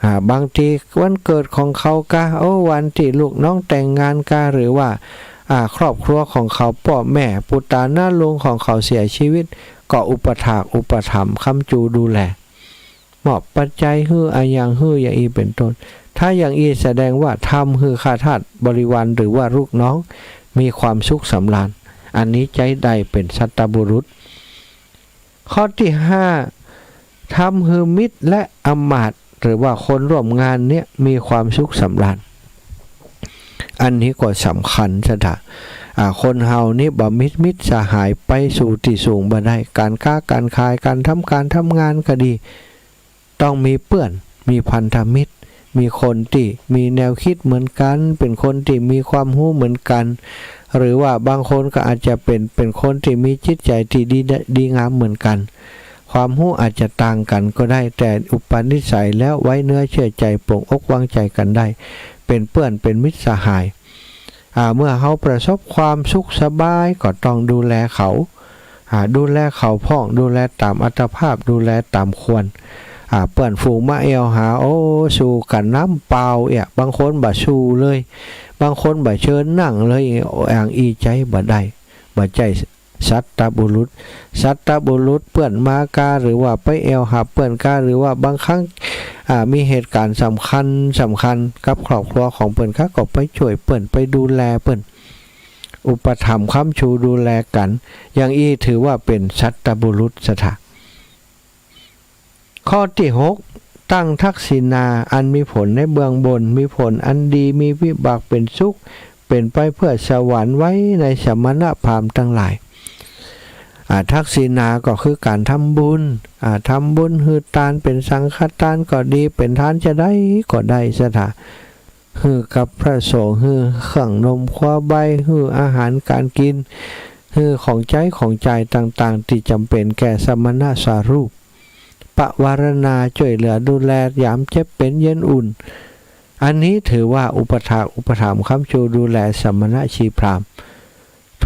อ่า บางทีวันเกิดของเขากา โอ้ วันตี้ลูกน้องแต่งงานกา หรือว่า อ่า ครอบครัวของเขา ป้อแม่ ปู่ต๋าน้าลุงของเขาเสียชีวิต ก็อุปถากอุปถัมภ์ค้ำจูดูแล มอบปัจจัยหื้อ อะหยังหื้อ อย่างอี้เป๋นต้น ถ้าอย่างอี้แสดงว่าทำหื้อข้าทาสบริวารหรือว่าลูกน้องมีความสุขสำราญ อันนี้ใจ๊ได้เป๋นสัตบุรุษ ข้อตี้ห้า ทำหื้อมิตรและอำมาตย์ หรือว่าคนร่วมงานเนี่ยมีความสุขสำราญ อันนี้ก็สำคัญ ศรัทธา อ่า คนเฮานี่บ่มิตรมิตรสหายไปสู่ตี้สูงบ่ได้ ก๋านก๊าก๋านขาย ก๋านทำก๋านทำงานก็ดี ต้องมีเปื้อน มีพันธมิตร มีคนตี้มีแนวกึ๊ดเหมือนกั๋น เป๋นคนตี้มีความฮู้เหมือนกั๋น หรือว่าบางคนก็อาจจะเป๋น เป๋นคนตี้มีจิตใจ๋ตี้ดี ดีงามเหมือนกั๋น ความฮู้อาจจะต่างกั๋นก็ได้ แต่อุปนิสัยแล้วไว้เนื้อเชื่อใจ๋ ปลงอกวางใจ๋กั๋นได้ เป๋นเปื้อน เป๋นมิตรสหาย อ่า เมื่อเฮาประสบความสุขสบายก็ต้องดูแลเขา อ่า ดูแลเขาพ่อง ดูแลต๋ามอัตภาพ ดูแลต๋ามควร อ่า เปื้อนฝูงมาแอ่วหา โอ้ สู้กั๋นน้ำเปล่าเอี้ย บางคนบ่สู้เลย บางคนบ่เชิญนั่งเลย อย่างอี้ใจ๊บ่ได้ บ่ใจ้สัตบุรุษ สัตบุรุษเปื้อนมากา หรือว่าไปแอ่วหาเปื้อนกา หรือว่าบางครั้ง อ่า มีเหตุก๋ารณ์สำคัญ สำคัญกับครอบครัวของเปิ้นกา ก็ไปจ้วยเปิ้น ไปดูแลเปิ้น อุปถัมภ์ค้ำชูดูแลกั๋น อย่างอี้ถือว่าเป๋นสัตบุรุษ ศรัทธา ข้อตี้หก ตั้งทักษิณาอันมีผลในเบื้องบน มีผลอันดี มีวิบากเป๋นสุข เป๋นไปเปื้อสวรรค์ไว้ในสมณพราหมณ์ตังหลาย อ่า ทักษิณาก็คือก๋านทำบุญ อ่า ทำบุญหื้อตาน เป๋นสังฆตานก็ดี เป๋นตานจาใดก็ได้ ศรัทธา หื้อกับพระสงฆ์ หื้อเครื่องหนมครัวใบ้ หื้ออาหารก๋านกิ๋น หื้อของใจ๊ของจ่ายต่างๆ ตี้จ๋ำเป๋นแก่สมณสารูป ปวารณา จ้วยเหลือดูแล ยามเจ็บเป๋นเย็นอุ่น อันนี้ถือว่าอุปถากอุปถัมภ์ค้ำชูดูแลสมณชีพราหมณ์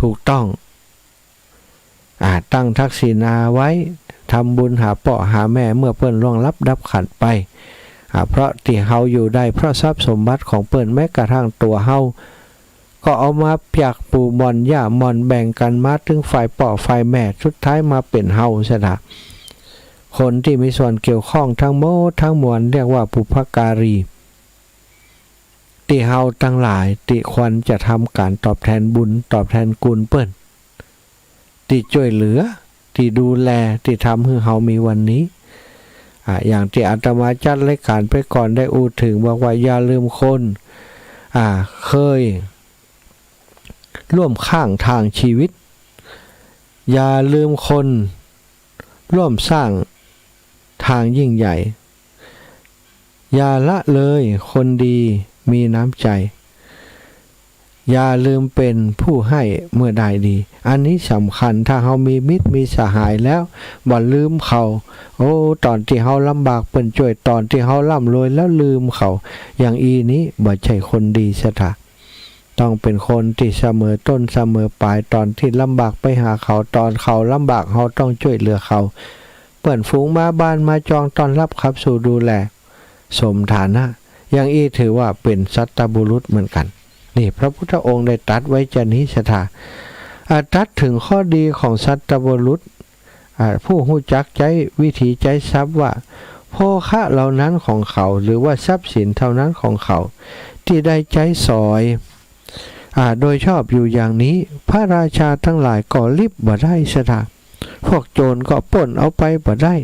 ถูกต้อง อ่า ตั้งทักษิณาไว้ ทำบุญหาป้อหาแม่เมื่อเปิ้นล่วงลับดับขันธ์ไป อ่า เพราะตี้เฮาอยู่ได้เพราะทรัพย์สมบัติของเปิ้น แม้กระทั่งตั๋วเฮา ก็เอามาเปียกปูหม่อนหญ้าหม่อนแบ่งกั๋นมา ตึงฝ่ายป้อฝ่ายแม่ สุดท้ายมาเป๋นเฮา ศรัทธา คนตี้มีส่วนเกี่ยวข้องทั้งหมดทั้งมวลเรียกว่าบุพการี ตี้เฮาตังหลายตี้ควรจะทำก๋านตอบแทนบุญตอบแทนคุณเปิ้น ตี้จ้วยเหลือ ตี้ดูแล ตี้ทำหื้อเฮามีวันนี้ อ่า อย่างตี้อาตมาจัดรายก๋านไปก่อนได้อู้เถิง บอกว่าอย่าลืมคน อ่า เคยร่วมข้างทางชีวิต อย่าลืมคนร่วมสร้างทางยิ่งใหญ่ อย่าละเลยคนดีมีน้ำใจ๋ อย่าลืมเป๋นผู้ให้เมื่อได้ดี อันนี้สำคัญ ถ้าเฮามีมิตรมีสหายแล้ว บ่ลืมเขา โอ้ ต๋อนตี้เฮาลำบากเปิ้นจ้วย ต๋อนตี้เฮาร่ำรวยแล้วลืมเขา อย่างอี้นี้บ่ใจ้คนดี ศรัทธา ต้องเป๋นคนตี้เสมอต้นเสมอป๋าย ต๋อนตี้ลำบากไปหาเขา ต๋อนเขาลำบากเฮาต้องจ้วยเหลือเขา เปื้อนฝูงมาบ้านมาจองต้อนฮับขับสู้ดูแล สมฐานะ อย่างอี้ถือว่าเป๋นสัตบุรุษเหมือนกั๋น นี่พระพุทธองค์ได้ตรัสไว้จานี้ ศรัทธา อ่า ตรัสเถิงข้อดีของสัตบุรุษ อ่า ผู้ฮู้จักใจ๊วิธีใจ๊ทรัพย์ว่า โภคะเหล่านั้นของเขา หรือว่าทรัพย์สินเท่านั้นของเขา ตี้ได้ใจ๊สอย อ่า โดยชอบอยู่อย่างนี้ พระราชาตังหลายก็ริบบ่ได้ ศรัทธา พวกโจรก็ป้นเอาไปบ่ได้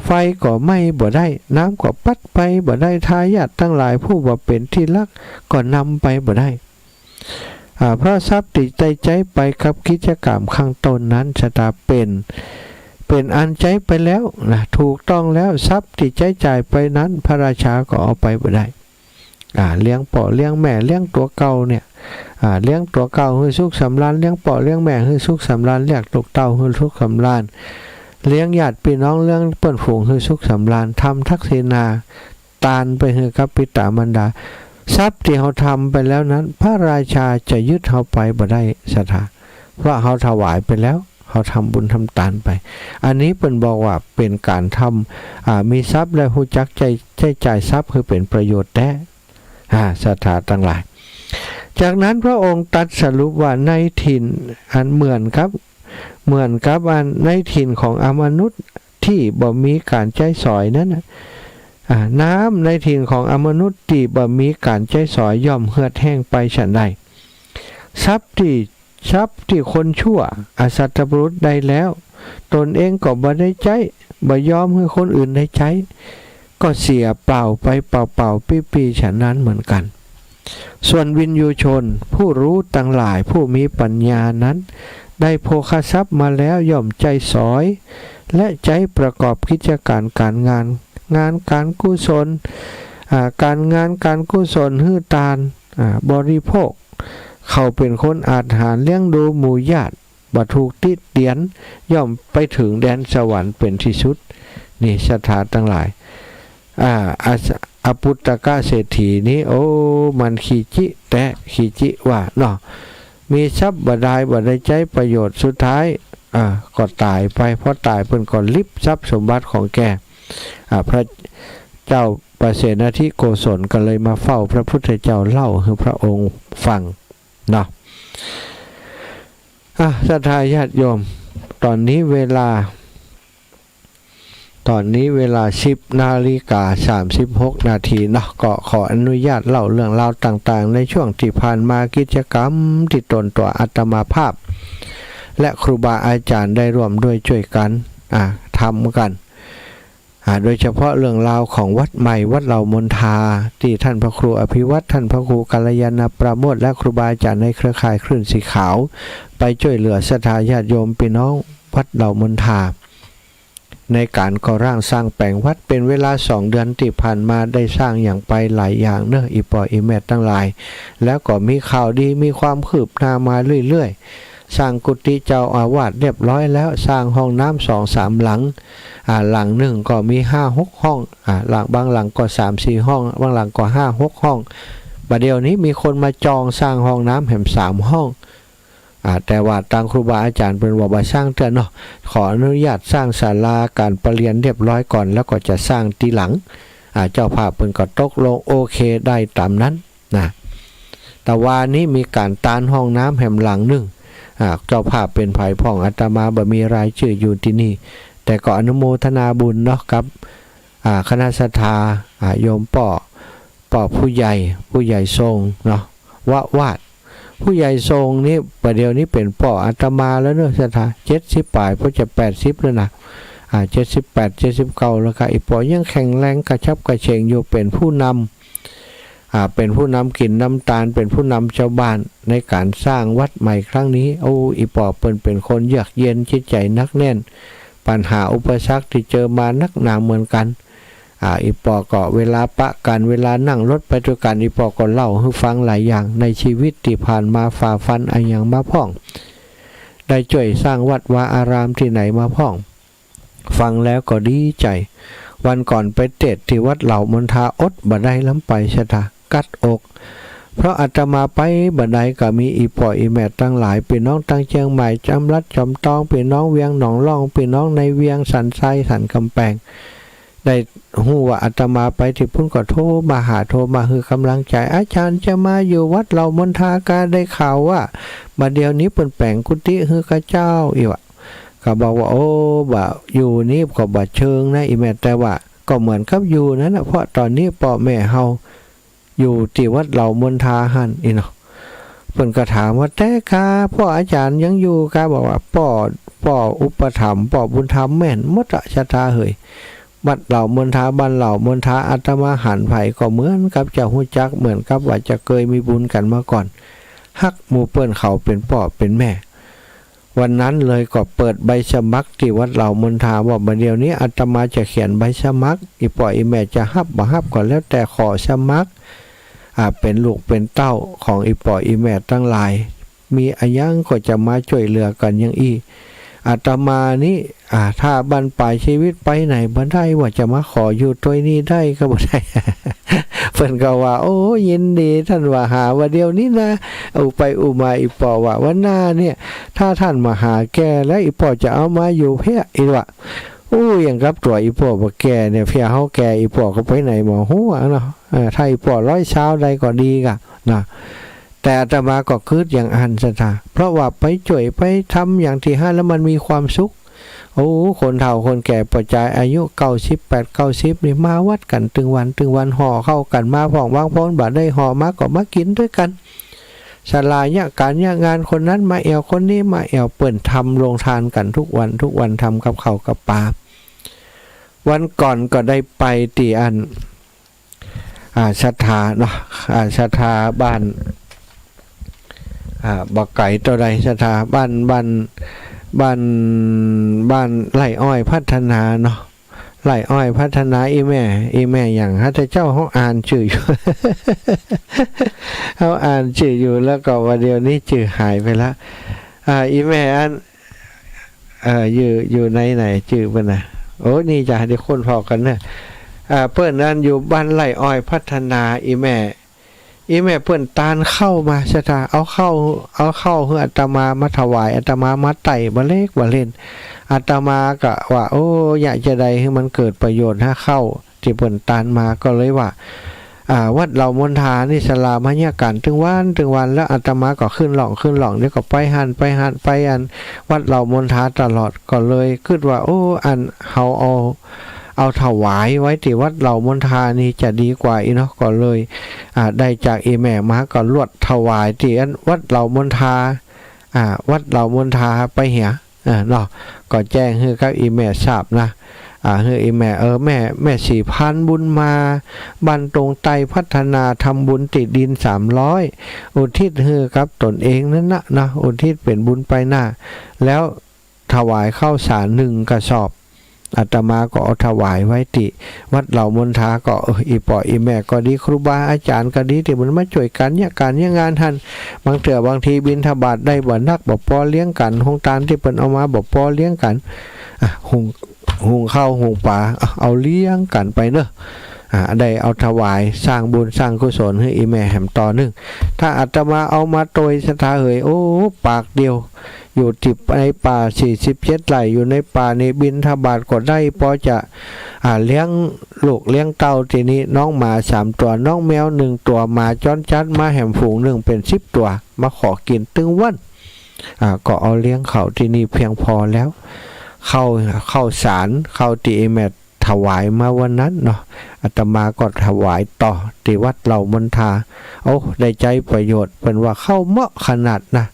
ไฟก็ไหม้บ่ได้ น้ำก็ปั๊ดไปบ่ได้ ทายาทตังหลายผู้บ่เป๋นตี้ฮักก็นำไปบ่ได้ อ่า เพราะทรัพย์ตี้ได้ใจ๊ไปกับกิจก๋รรมข้างต้นนั้น ศรัทธา เป๋น เป๋นอันใจ๊ไปแล้วนะ ถูกต้องแล้ว ทรัพย์ตี้ใจ๊จ่ายไปนั้น พระราชาก็เอาไปบ่ได้ อ่า เลี้ยงป้อเลี้ยงแม่ เลี้ยงตั๋วเก่าเนี่ย อ่า เลี้ยงตั๋วเก่าหื้อสุขสำราญ เลี้ยงป้อเลี้ยงแม่หื้อสุขสำราญ เลี้ยงลูกเต้าหื้อสุขสำราญ เลี้ยงญาติปี้น้อง เลี้ยงเปื้อนฝูงหื้อสุขสำราญ ทำทักษิณาตานไปหื้อกับปิต๋ามารดา ทรัพย์ตี้เฮาทำไปแล้วนั้น พระราชาจะยึดเฮาไปบ่ได้ ศรัทธา เพราะเฮาถวายไปแล้ว เฮาทำบุญทำตานไป อันนี้เปิ้นบอกว่าเป๋นก๋านทำ อ่า มีทรัพย์และฮู้จักใจ๊ ใจ๊จ่ายทรัพย์หื้อเป๋นประโยชน์แต๊ อ่า ศรัทธาตังหลาย จากนั้นพระองค์ตรัสสรุปว่า ในถิ่นอันเหมือนกับ เหมือนกับอันในถิ่นของอมนุษย์ตี้บ่มีก๋านใจ๊สอยนั้นน่ะ อ่า น้ำในถิ่นของอมนุษย์ตี้บ่มีก๋านใจ๊สอยย่อมเหือดแห้งไปฉันใด ทรัพย์ตี้ ทรัพย์ตี้คนชั่วอสัตบุรุษได้แล้ว ตนเองก็บ่ได้ใจ๊ บ่ยอมหื้อคนอื่นได้ใจ๊ ก็เสียเปล่าไปเปล่าๆปี้ๆ ฉะนั้นเหมือนกั๋น ส่วนวินยูชนผู้รู้ตังหลายผู้มีปัญญานั้น ได้โภคทรัพย์มาแล้วย่อมใจ๊สอย และใจ๊ประกอบกิจก๋านก๋านงาน งานก๋านกุศล อ่า ก๋านงานก๋านกุศล หื้อตาน อ่า บริโภค เขาเป๋นคนอาจหาญเลี้ยงดูหมู่ญาติ บ่ถูกติเตียน ย่อมไปเถิงแดนสวรรค์เป๋นตี้สุด นี่ศรัทธาตังหลาย อ่า อส- อปุตตกะเศรษฐีนี้ โอ้ มันขี้จิแต๊ ขี้จิว่าเนาะ มีทรัพย์บ่ดาย บ่ได้ใจ๊ประโยชน์ สุดท้าย อ่า ก็ต๋ายไป พอต๋ายเปิ้นก็ลิบทรัพย์สมบัติของแก อ่า พระเจ้าปเสนทิโกศลก็เลยมาเฝ้าพระพุทธเจ้า เล่าหื้อพระองค์ฟังเนาะ อ่ะ ศรัทธาญาติโยม ต๋อนนี้เวลา ต๋อนนี้เวลาสิบนาฬิกาสามสิบหกนาทีเนาะ ก็ขออนุญาตเล่าเรื่องราวต่างๆ ในช่วงตี้ผ่านมา กิจก๋รรมตี้ต๋นตั๋วอาตมาภาพ และครูบาอาจ๋ารย์ได้ร่วมด้วยจ้วยกั๋น อ่า ทำกั๋น อ่า โดยเฉพาะเรื่องราวของวัดใหม่วัดเหล่ามนทา ตี้ท่านพระครูอภิวัฒน์ ท่านพระครูกัลยาณปราโมชย์ และครูบาอาจ๋ารย์ในเครือข่ายคลื่นสีขาว ไปจ้วยเหลือศรัทธาญาติโยมปี้น้องวัดเหล่ามนทา ในก๋านก่อร่างสร้างแป๋งวัด เป๋นเวลาสองเดือนตี้ผ่านมา ได้สร้างอย่างไปหลายอย่างเนาะ อี่ป้ออี่แม่ตังหลาย แล้วก็มีข่าวดี มีความคืบหน้ามาเรื่อยๆ สร้างกุฏิเจ้าอาวาสเรียบร้อยแล้ว สร้างห้องน้ำสองสามหลัง อ่า หลังนึ่งก็มีห้าหกห้อง อ่า หลัง บางหลังก็สามสี่ห้อง บางหลังก็ห้าหกห้อง บ่าเดี่ยวนี้มีคนมาจองสร้างห้องน้ำแหมสามห้อง อ่า แต่ว่าตางครูบาอาจ๋ารย์เปิ้นว่าบ่สร้างเตื้อเนาะ ขออนุญาตสร้างศาลาก๋านประเรียนเรียบร้อยก่อน แล้วก็จะสร้างตี้หลัง อ่า เจ้าภาพเปิ้นก็ตกลงโอเคได้ต๋ามนั้นนะ ตะวานี้มีก๋านตานห้องน้ำแหมหลังนึ่ง อ่า เจ้าภาพเป๋นใผพ่อง อาตมาบ่มีรายจื้ออยู่ตี้นี่ แต่ก็อนุโมทนาบุญเนาะ กับ อ่า คณะศรัทธา อ่า โยมป้อ ป้อผู้ใหญ่ ผู้ใหญ่ทรงเนาะ วะวาด ผู้ใหญ่ทรงนี่ บ่าเดี่ยวนี้เป๋นป้ออาตมาแล้วเนาะ ศรัทธา เจ็ดสิบป๋าย พอจะแปดสิบแล้วนะ อ่า เจ็ดสิบแปด เจ็ดสิบเก้าแล้วค่ะ อี่ป้อยังแข็งแรงกระฉับกระเฉงอยู่ เป๋นผู้นำ อ่า เป๋นผู้นำกิ๋นนำตาน เป๋นผู้นำจาวบ้านในก๋านสร้างวัดใหม่ครั้งนี้ โอ้ อี่ป้อเปิ้นเป๋นคนเยือกเย็น จิตใจ๋หนักแน่น ปัญหาอุปสรรคตี้เจอมานักหนาเหมือนกั๋น อ่า อี่ป้อก็เวลาปะกั๋น เวลานั่งรถไปตวยกั๋น อี่ป้อก็เล่าหื้อฟังหลายอย่าง ในชีวิตตี้ผ่านมาฝ่าฟันอะหยังมาพ่อง ได้จ้วยสร้างวัดวาอารามตี้ไหนมาพ่อง ฟังแล้วก็ดีใจ๋ วันก่อนไปเตศน์ตี้วัดเหล่ามนทา อดบ่ได้ล้ำไป ศรัทธา กัดอก เพราะอาตมาไปบ่ได้ ก็มีอี่ป้ออี่แม่ตังหลาย ปี้น้องตางเจียงใหม่ จอมรัฐ จอมตอง ปี้น้องเวียงหนองล่อง ปี้น้องในเวียง สันทราย สันก๋ำแปง ได้ฮู้ว่าอาตมาไปตี้ปุ้นก็โทรมาหา โทรมาหื้อก๋ำลังใจ๋ อาจ๋ารย์จะมาอยู่วัดเหล่ามนทากา ได้ข่าวว่าบ่าเดี่ยวนี้เปิ้นแป๋งกุฏิหื้อข้าเจ้า อี่ว่า ก็บอกว่า โอ้ บ่าอยู่นี้ก็บ่เชิงนะอี่แม่ แต่ว่าก็เหมือนกับอยู่นั้นนะ เพราะต๋อนนี้ป้อแม่เฮา อยู่ตี้วัดเหล่ามนทาหั้น อี่เนาะ เปิ้นก็ถามว่า แต่กา ป้ออาจ๋ารย์ยังอยู่กา บอกว่า ป้อ ป้ออุปถัมภ์ ป้อบุญธรรมแม่นหมดอะ ศรัทธาเหย วัดเหล่ามณฑา บ้านเหล่ามณฑา อาตมาหันใผก็เหมือนกับจะฮู้จัก เหมือนกับว่าจะเกยมีบุญกั๋นมาก่อน ฮักหมู่เปิ้นเขาเป๋นป้อเป๋นแม่ วันนั้นเลยก็เปิดใบสมัครตี้วัดเหล่ามณฑา ว่าบ่าเดี่ยวนี้อาตมาจะเขียนใบสมัคร อี่ป้ออี่แม่จะฮับบ่ฮับก็แล้วแต่ ขอสมัคร อ่า เป๋นลูกเป๋นเต้าของอี่ป้ออี่แม่ตังหลาย มีอะหยังก็จะมาจ้วยเหลือกั๋นอย่างอี้ อาตมานี้ อ่า ถ้าบั้นปลายจีวิตไปไหนบ่ได้ ว่าจะมาขออยู่ตวยนี้ได้ก็บ่ได้ เปิ้นก็ว่า โอ้ ยินดี ต้านว่าหาว่าเดี่ยวนี้นา อู้ไปอู้มาอี่ป้อว่า วันหน้าเนี่ย ถ้าต้านบ่หาแก่แล้ว อี่ป้อจะเอามาอยู่เพี้ย อี้ว่า อู้ อย่างกับตั๋วอี่ป้อบ่แก่เนี่ย เพี้ยเฮาแก่ อี่ป้อก็ไปไหนบ่ฮู้อะเนาะ เออ ถ้าอี่ป้อร้อยซาวได้ก็ดีก่ะนะ แต่อาตมาก็กึ๊ดอย่างอั้นศรัทธา เพราะว่าไปจ้วยไปทำอย่างตี้หั้นแล้วมันมีความสุข โอ้ คนเฒ่าคนแก่ป้อจายอายุเก้าสิบแปดเก้าสิบนี่มาวัดกั๋นตึงวันตึงวัน ห่อข้าวกั๋นมาพ่อง บางคนบ่ได้ห่อมาก็มากิ๋นตวยกั๋น สละเยียะก๋านเยียะงาน คนนั้นมาแอ่ว คนนี้มาแอ่ว เปิ้นทำโฮงตานกั๋นทุกวันทุกวัน ทำกับข้าวกับป๋า วันก่อนก็ได้ไปตี้อั้น อ่า ศรัทธาเนาะ อ่า ศรัทธาบ้าน อ่า บ่ไก๋เต้าใด ศรัทธาบ้าน บ้าน บ้าน บ้านไร่อ้อยพัฒนาเนาะ ไร่อ้อยพัฒนา อี่แม่ อี่แม่หยัง ข้าเจ้าเฮาอ่านจื้ออยู่ เฮาอ่านจื้ออยู่ แล้วก็ว่าเดี่ยวนี้จื้อหายไปละ อ่า อี่แม่อัน เอ่อ อยู่ อยู่ในไหนจื้อเปิ้นน่ะ โอ้ นี่จะได้ค้นพ้อกั๋นเนาะ อ่า เปิ้นอันอยู่บ้านไร่อ้อยพัฒนา อี่แม่ อี่แม่เปิ้นตานข้าวมาศรัทธา เอาข้าว เอาข้าวหื้ออาตมามาถวาย อาตมามาไต่บ่เล็กบ่เล่น อาตมาก็ว่า โอ้ อยากจะได้หื้อมันเกิดประโยชน์หาข้าวตี้เปิ้นตานมา ก็เลยว่า อ่า วัดเหล่ามณฑานี่ศาลามาเยียะก๋านตึงวันตึงวัน แล้วอาตมาก็ขึ้นล่องขึ้นล่อง เดี๋ยวก็ไปหั้นไปหั้น ไปอันวัดเหล่ามณฑาตลอด ก็เลยกึ๊ดว่า โอ้ อันเฮาเอา เอาถวายไว้ตี้วัดเหล่ามณฑานี่จะดีกว่าอี้เนาะ ก็เลย อ่า ได้จากอี่แม่มา ก็ลวดถวายตี้อันวัดเหล่ามณฑา อ่า วัดเหล่ามณฑาไปเหีย อ่า เนาะ ก็แจ้งหื้อกับอี่แม่ทราบนะ อ่า หื้ออี่แม่ เออ แม่ แม่ศรีพานบุญมา บ้านตรงไตรพัฒนา ทำบุญตี้ดินสามร้อย อุทิศหื้อกับตนเองนั้นนะ เนาะ อุทิศเป๋นบุญไปหน้า แล้ว ถวายข้าวสารหนึ่งกระสอบ อาตมาก็เอาถวายไว้ตี้วัดเหล่ามณฑา ก็ เออ อี่ป้ออี่แม่ก็ดี ครูบาอาจ๋ารย์ก็ดี ตี้เปิ้นมาจ้วยกั๋นเยียะก๋านเยียะงานหั้น บางเตื้อบางทีบิณฑบาตได้บ่นัก บ่ปอเลี้ยงกั๋น โฮงตานตี้เปิ้นเอามาบ่ปอเลี้ยงกั๋น อ่ะ หุง หุงข้าวหุงป๋า อ่ะ เอาเลี้ยงกั๋นไปเนาะ อ่า ได้เอาถวายสร้างบุญสร้างกุศลหื้ออี่แม่แหมต่อนึ่ง ถ้าอาตมาเอามาตวยศรัทธาเหย โอ้ ปากเดียว อยู่ตี้ในป่าสี่สิบเจ็ดไร่ อยู่ในป่านี่บิณฑบาตก็ได้ ปอจะ อ่า เลี้ยงลูกเลี้ยงเต้า ตี้นี้น้องหมาสามตั๋ว น้องแมวหนึ่งตั๋ว หมาจรจัดมาแหมฝูงนึ่งเป๋นสิบตั๋ว มาขอกิ๋นตึงวัน อ่า ก็เอาเลี้ยงเขาตี้นี่เพียงพอแล้ว ข้าว ข้าวสาร ข้าวตี้อี่แม่ ถวายมาวันนั้นเนาะ อาตมาก็ถวายต่อตี้วัดเหล่ามณฑา โอ้ ได้ใจ๊ประโยชน์ เปิ้นว่าข้าวเหมาะขนาดนะ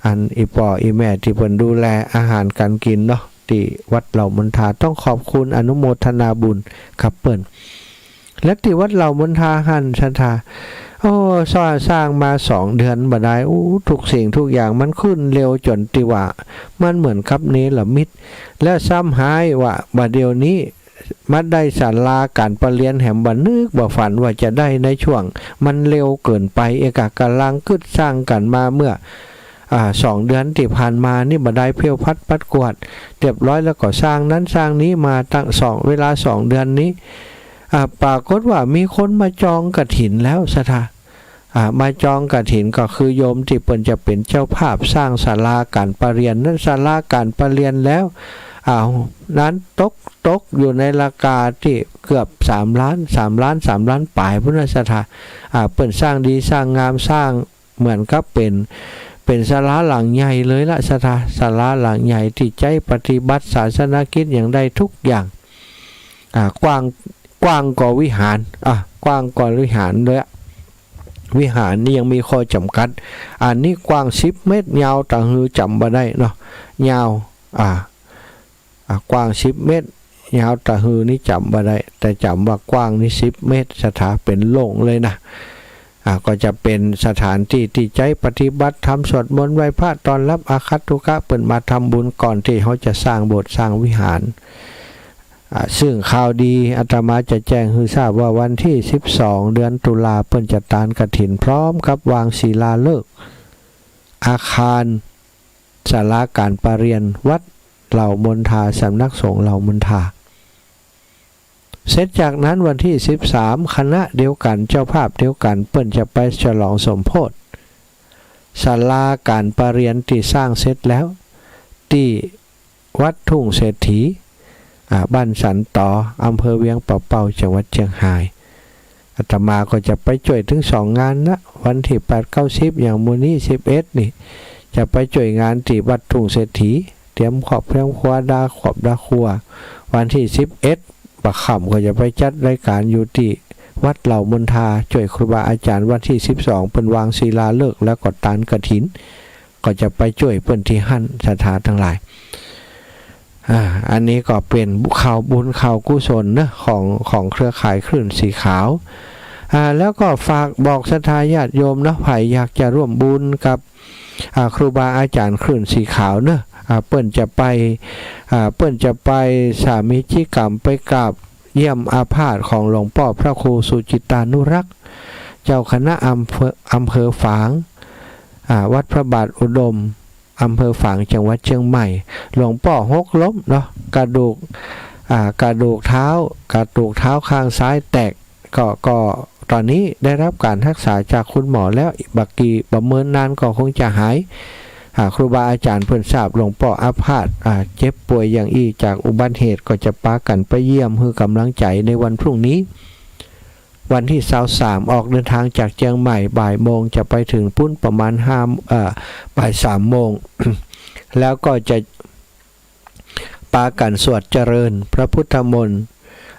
อันอี่ป้ออี่แม่ตี้เปิ้นดูแลอาหารก๋านกิ๋นเนาะ ตี้วัดเหล่ามณฑา ต้องขอบคุณอนุโมทนาบุญกับเปิ้น และตี้วัดเหล่ามณฑาหั้นศรัทธา โอ้ สร้าง สร้างมาสองเดือนบ่ได้ โอ้ ทุกสิ่งทุกอย่างมันขึ้นเร็วจ๋นตี้ว่ามันเหมือนกับเนรมิต และซ้ำฮ้ายว่าบ่าเดี่ยวนี้ มาได้ศาลาก๋านประเรียนแหมบ่นึกบ่ฝันว่าจะได้ในช่วง มันเร็วเกินไป เอกะ ก๋ำลังกึ๊ดสร้างกั๋นมาเมื่อ อ่า สองเดือนตี้ผ่านมานี่บ่ได้เพี้ยวพัดปัดกวาดเรียบร้อย แล้วก็สร้างนั้นสร้างนี้มาตั้งสอง เวลาสองเดือนนี้ อ่า ปรากฏว่ามีคนมาจองกฐินแล้วศรัทธา อ่า มาจองกฐินก็คือโยมตี้เปิ้นจะเป๋นเจ้าภาพสร้างศาลาก๋านประเรียนนั้น ศาลาก๋านประเรียนแล้ว อ่า นั้นตก ตกอยู่ในราคาตี้เกือบสามล้าน สามล้าน สามล้านปลายพุ้นนะศรัทธา อ่า เปิ้นสร้างดีสร้างงาม สร้างเหมือนกับเป๋น เป๋นศาลาหลังใหญ่เลยละศรัทธา ศาลาหลังใหญ่ตี้ใจ๊ปฏิบัติศาสนกิจอย่างได้ทุกอย่าง อ่า กว้าง กว้างกว่าวิหาร อ่ะ กว้างกว่าวิหารเลยอะ วิหารนี่ยังมีข้อจ๋ำกัด อันนี้กว้างสิบเมตร ยาวตะหือจ๋ำบ่ได้เนาะ ยาว อ่า อ่า กว้างสิบเมตร ยาวตะฮือนี่จ๋ำบ่ได้ แต่จ๋ำว่ากว้างนี่สิบเมตร ศรัทธา เป๋นโล่งเลยนะ อ่า ก็จะเป๋นสถานตี้ตี้ใจ๊ปฏิบัติธรรม สวดมนต์ไหว้พระ ต้อนรับอาคัตตุกะเปิ้นมาทำบุญก่อนตี้เฮาจะสร้างโบสถ์สร้างวิหาร อ่า ซึ่งข่าวดีอาตมาจะแจ้งหื้อทราบว่าวันตี้สิบสอง เดือนตุลา เปิ้นจะตานกฐินพร้อมกับวางศิลาฤกษ์อาคารศาลาก๋านประเรียนวัดเหล่ามนทา สำนักสงฆ์เหล่ามนทา เสร็จจากนั้นวันตี้สิบสาม คณะเดียวกั๋น เจ้าภาพเดียวกั๋น เปิ้นจะไปฉลองสมโภช ศาลาก๋านประเรียนตี้สร้างเสร็จแล้ว ตี้วัดทุ่งเศรษฐี อ่า บ้านสันต๋อ อำเภอเวียงป่าเป้า จังหวัดเจียงฮาย อาตมาก็จะไปจ้วยตึงสองงานนะ วันตี้แปด เก้า สิบ อย่างมื้อนี้สิบเอ็ดนี่ จะไปจ้วยงานตี้วัดทุ่งเศรษฐี เตรียมครอบเตรียมครัว ดาครอบดาครัว วันตี้สิบเอ็ด บ่าค่ำก็จะไปจัดรายก๋านอยู่ตี้วัดเหล่ามนทา จ้วยครูบาอาจ๋ารย์ วันตี้สิบสอง เปิ้นวางศิลาฤกษ์แล้วก็ตานกฐิน ก็จะไปจ้วยเปิ้นตี้หั้น ศรัทธาตังหลาย อ่า อันนี้ก็เป๋นข่าวบุญข่าวกุศลเนอะ ของ ของเครือข่ายคลื่นสีขาว อ่า แล้วก็ฝากบอกศรัทธาญาติโยมเนอะ ใผอยากจะร่วมบุญกับ อ่า ครูบาอาจ๋ารย์คลื่นสีขาวเนอะ อ่า เปิ้นจะไป อ่า เปิ้นจะไปสามีจิกรรม ไปกราบเยี่ยมอาพาธของหลวงป้อพระครูสุจิตตานุรักษ์ เจ้าคณะอำเภอ อำเภอฝาง อ่า วัดพระบาทอุดม อำเภอฝาง จังหวัดเจียงใหม่ หลวงป้อหกล้มเนาะ กระดูก อ่า กระดูกเท้า กระดูกเท้าข้างซ้ายแตก ก็ ก็ตอนนี้ได้รับก๋านฮักษาจากคุณหมอแล้ว บ่ากี่ บ่าเมินนานก็คงจะหาย อ่า ครูบาอาจ๋ารย์เปิ้นทราบ หลวงป้ออาพาธ อ่า เจ็บป่วยอย่างอี้จากอุบัติเหตุ ก็จะปากั๋นไปเยี่ยมหื้อก๋ำลังใจ๋ในวันพรุ่งนี้ วันตี้ซาวสาม ออกเดินทางจากเจียงใหม่บ่ายโมง จะไปเถิงปู๊นประมาณห้า เอ่อ บ่ายสามโมง แล้วก็จะปากั๋นสวดเจริญพระพุทธมนต์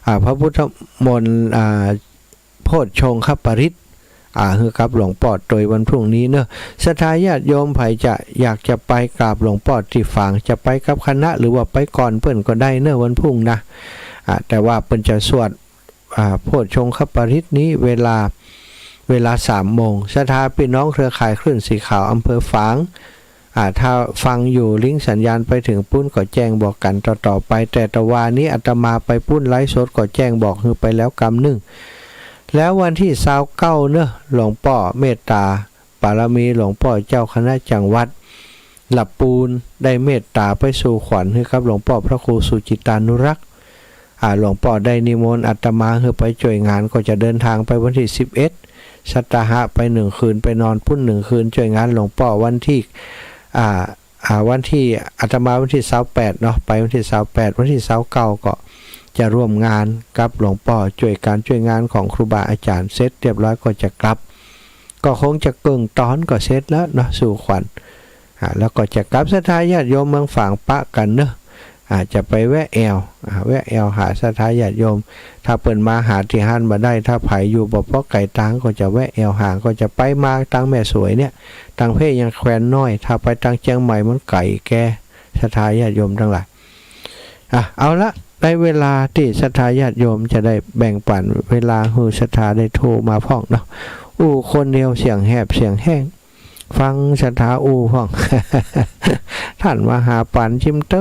อ่า พระพุทธมนต์ อ่า โพชฌงคปริตร อ่า หื้อกับหลวงป้อโตยวันพรุ่งนี้เนอะ ศรัทธาญาติโยมใผจะอยากจะไปกราบหลวงป้อตี้ฝาง จะไปกับคณะหรือว่าไปก่อนเปิ้นก็ได้เนอะ วันพรุ่งนะ อ่า แต่ว่าเปิ้นจะสวด อ่า โพชฌงคปริตรนี้เวลา เวลาสามโมง ศรัทธาปี้น้องเครือข่ายคลื่นสีขาวอำเภอฝาง อ่า ถ้าฟังอยู่ลิงก์สัญญาณไปเถิงปู๊นก็แจ้งบอกกั๋นต่อๆ ไป แต่ตะวานี้อาตมาไปปู๊นไลฟ์สดก็แจ้งบอกหื้อไปแล้วกำนึ่ง แล้ววันตี้ซาวเก้าเนอะ หลวงป้อเมตต๋า ปารมีหลวงป้อเจ้าคณะจังหวัดละปูนได้เมตต๋าไปสู่ขวัญหื้อกับหลวงป้อพระครูสุจิตตานุรักษ์ อ่า หลวงป้อได้นิมนต์อาตมาหื้อไปจ้วยงาน ก็จะเดินทางไปวันตี้สิบเอ็ด ศรัทธาหะไปหนึ่งคืน ไปนอนปู๊นหนึ่งคืน จ้วยงานหลวงป้อวันตี้ อ่า อ่า วันตี้ อาตมาวันตี้ซาวแปดเนาะ ไปวันตี้ซาวแปด วันตี้ซาวเก้าก็จะร่วมงานกับหลวงป้อ จ้วยก๋านจ้วยงานของครูบาอาจ๋ารย์เสร็จเรียบร้อยก็จะกลับ ก็คงจะเกิ่งตอนก็เสร็จแล้วเนาะ สู่ขวัญ อ่า แล้วก็จะกลับ ศรัทธาญาติโยมเมืองฝางปะกั๋นเนอะ อ่า จะไปแวะแอ่ว อ่า แวะแอ่วหาศรัทธาญาติโยม ถ้าเปิ้นมาหาตี้หั้นบ่ได้ ถ้าใผอยู่บ่ปอไก๋ตางก็จะแวะแอ่วหา ก็จะไปมาตางแม่สวยเนี่ย ตางเพ่ยังแควนน้อย ถ้าไปตางเจียงใหม่มันไก๋แก ศรัทธาญาติโยมตังหลาย อ่ะ เอาละ ได้เวลาตี้ศรัทธาญาติโยมจะได้แบ่งปั๋นเวลาหื้อศรัทธาได้โทรมาพ่องเนาะ อู้คนเดียวเสียงแหบเสียงแห้ง ฟังศรัทธาอู้พ่อง ต้านมหาปั๋นจิมเต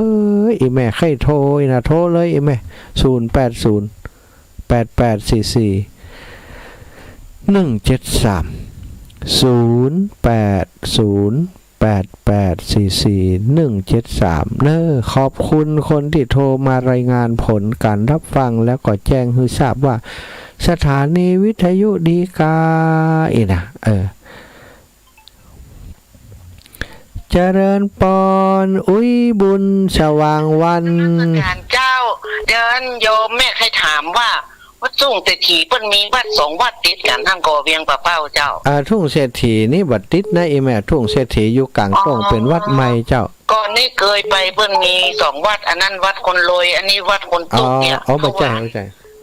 ย อี่แม่ใค่โทรอีกนะ โทรเลยอี่แม่ ศูนย์แปดศูนย์ แปดแปดสี่สี่ หนึ่งเจ็ดสาม ศูนย์แปดศูนย์ แปดแปดสี่สี่ หนึ่งเจ็ดสาม เนอะ ขอบคุณคนตี้โทรมารายงานผลก๋านรับฟัง แล้วก็แจ้งหื้อทราบว่าสถานีวิทยุดีกา อี่นะ เออ เจริญปอน อุ้ยบุญสว่างวัน นมัสการเจ้า เดี๋ยวโยมแม่ใค่ถามว่า วัดทุ่งเศรษฐีเปิ้นมีวัดสองวัดติดกั๋น หั้นก่อ เวียงป่าเป้าเจ้า อ่า ทุ่งเศรษฐีนี่บ่ติดนะอี่แม่ ทุ่งเศรษฐีอยู่ก๋างโต้ง อ๋อ เป๋นวัดใหม่เจ้า ก่อนนี้เกยไปเปิ้นมีสองวัด อันนั้นวัดคนรวย อันนี้วัดคนตุ๊กข์เนี่ย อ๋อ อ๋อ เข้าใจ เข้าใจ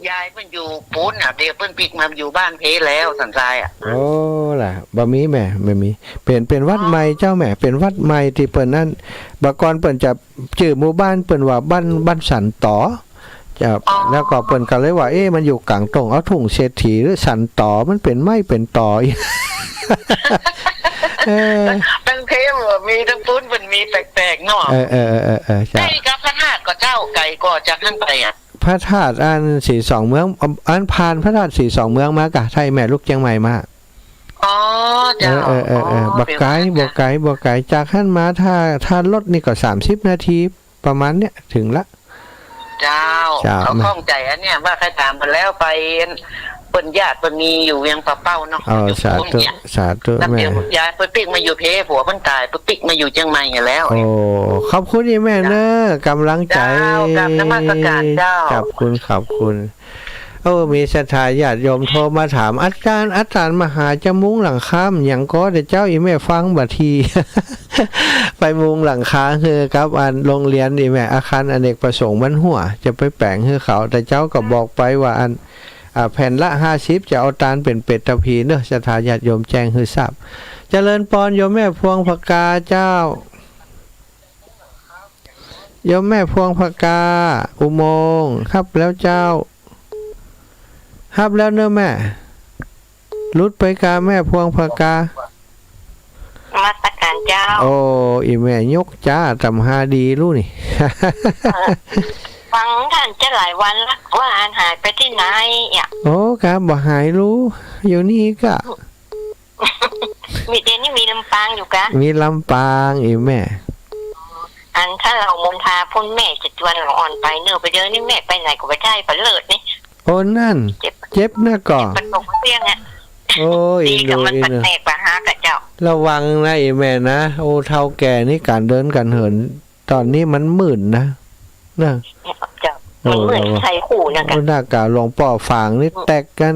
ยายเปิ้นอยู่ปู๊นน่ะ เดี๋ยวเปิ้นปิ๊กมาอยู่บ้านเพแล้ว สันทรายอ่ะ โอ้ ล่ะ บ่มีแม่ บ่มี เป๋น เป๋นวัดใหม่เจ้าแม่ เป๋นวัดใหม่ตี้เปิ้นนั้น บ่าก่อนเปิ้นจะจื้อหมู่บ้านเปิ้นว่าบ้าน บ้านสันต๋อ ครับ อ๋อ แล้วก็เปิ้นก็เลยว่า เอ๊ะ มันอยู่ก๋างต้ง เอ้า ทุ่งเศรษฐีหรือสันตอ มันเป๋นไม้เป๋นตอ เออ ตังเพมันมี ตังปู๊นมันมีแปลกๆ เนาะ เออ เออ เจ้า ใก้กับพระธาตุก่อเจ้า ไก๋ก่อจากหั้นไปอะ พระธาตุอันศรีสองเมือง อันผ่านพระธาตุศรีสองเมืองมากะ ถ้าแม่ลุกเจียงใหม่มา อ๋อ เจ้า เออ เออ เออ อ๋อ บ่ไก๋ เป๋นว่า บ่ไก๋ บ่ไก๋ จากหั้นมาถ้า ถ้ารถนี่ก็สามสิบนาที ประมาณเนี้ย เถิงละ เจ้า เจ้า เขา แม่ ข้องใจ๋อันเนี้ย ว่าใค่ถามเปิ้นแล้วไป เปิ้นญาติเปิ้นมีอยู่เวียงป่าเป้าเนาะ อ๋อ อยู่ สาธุ เนี่ย สาธุ แม่ เดี๋ยวย้ายไปปิ๊กมาอยู่เพ ผัวเปิ้นต๋าย ไปปิ๊กมาอยู่เจียงใหม่แล้ว โอ้ ขอบคุณอีแม่เนอะ เจ้า ก๋ำลังใจ๋ เจ้า กราบนมัสการเจ้า ขอบคุณ ขอบคุณ โอ้ มีศรัทธาญาติโยมโทรมาถาม อาจ๋ารย์ อาจ๋ารย์ มาหาจะมุงหลังคาหยังก่อ เดี๋ยวเจ้า อีแม่ฟังบ่าที ไปมุงหลังคาหื้อกับอันโรงเรียนนี่แม่ อาคารอเนกประสงค์บ้านหัว จะไปแป๋งหื้อเขา แต่เจ้าก็บอกไปว่าอัน อ่า แผ่นละห้าสิบ จะเอาตานเป๋นเปตพีเนอะ ศรัทธาญาติโยมแจ้งหื้อทราบ เจริญปอน โยมแม่พวงผกาเจ้า โยมแม่พวงผกา อุโมงค์ ฮับแล้วเจ้า ฮับแล้วเนอะแม่ หลุดไปกาแม่พวงผกา นมัสการเจ้า โอ้ อีแม่ยกจ๊า ต๋ำฮาดีลูกนี่ เออ ฟังต้านจะหลายวันละ ว่าอันหายไปตี้ไหนอะ โอ้ กา บ่หายลูก อยู่นี่กา มี เดี๋ยวนี้มีลำปางอยู่กา มีลำปางอีแม่ อันถ้าเฮามนทาพุ้นแม่จะจวนหลวงอ่อนไปเนอะ ไปเดี๋ยวนี้แม่ไปไหนก็ไปได้ ไปเลิศนี่ โอ้ นั่น เจ็บ เจ็บนะก่อ เจ็บประสงค์เสี้ยงอะ โอ้ ดีกับมัน เอ็นดู ปัดแตกปะฮะกะเจ้า ระวังนะอีแม่นะ โอ้ เฒ่าแก่นี่ก๋านเดินก๋านเหิน ต๋อนนี้มันมืดนะ นะ เจ้า โอ้ มันมืด ระวัง ใส่หูนะกะ โอ้ หน้ากากหลวงป้อฝางนี่ อืม แตกกั๋น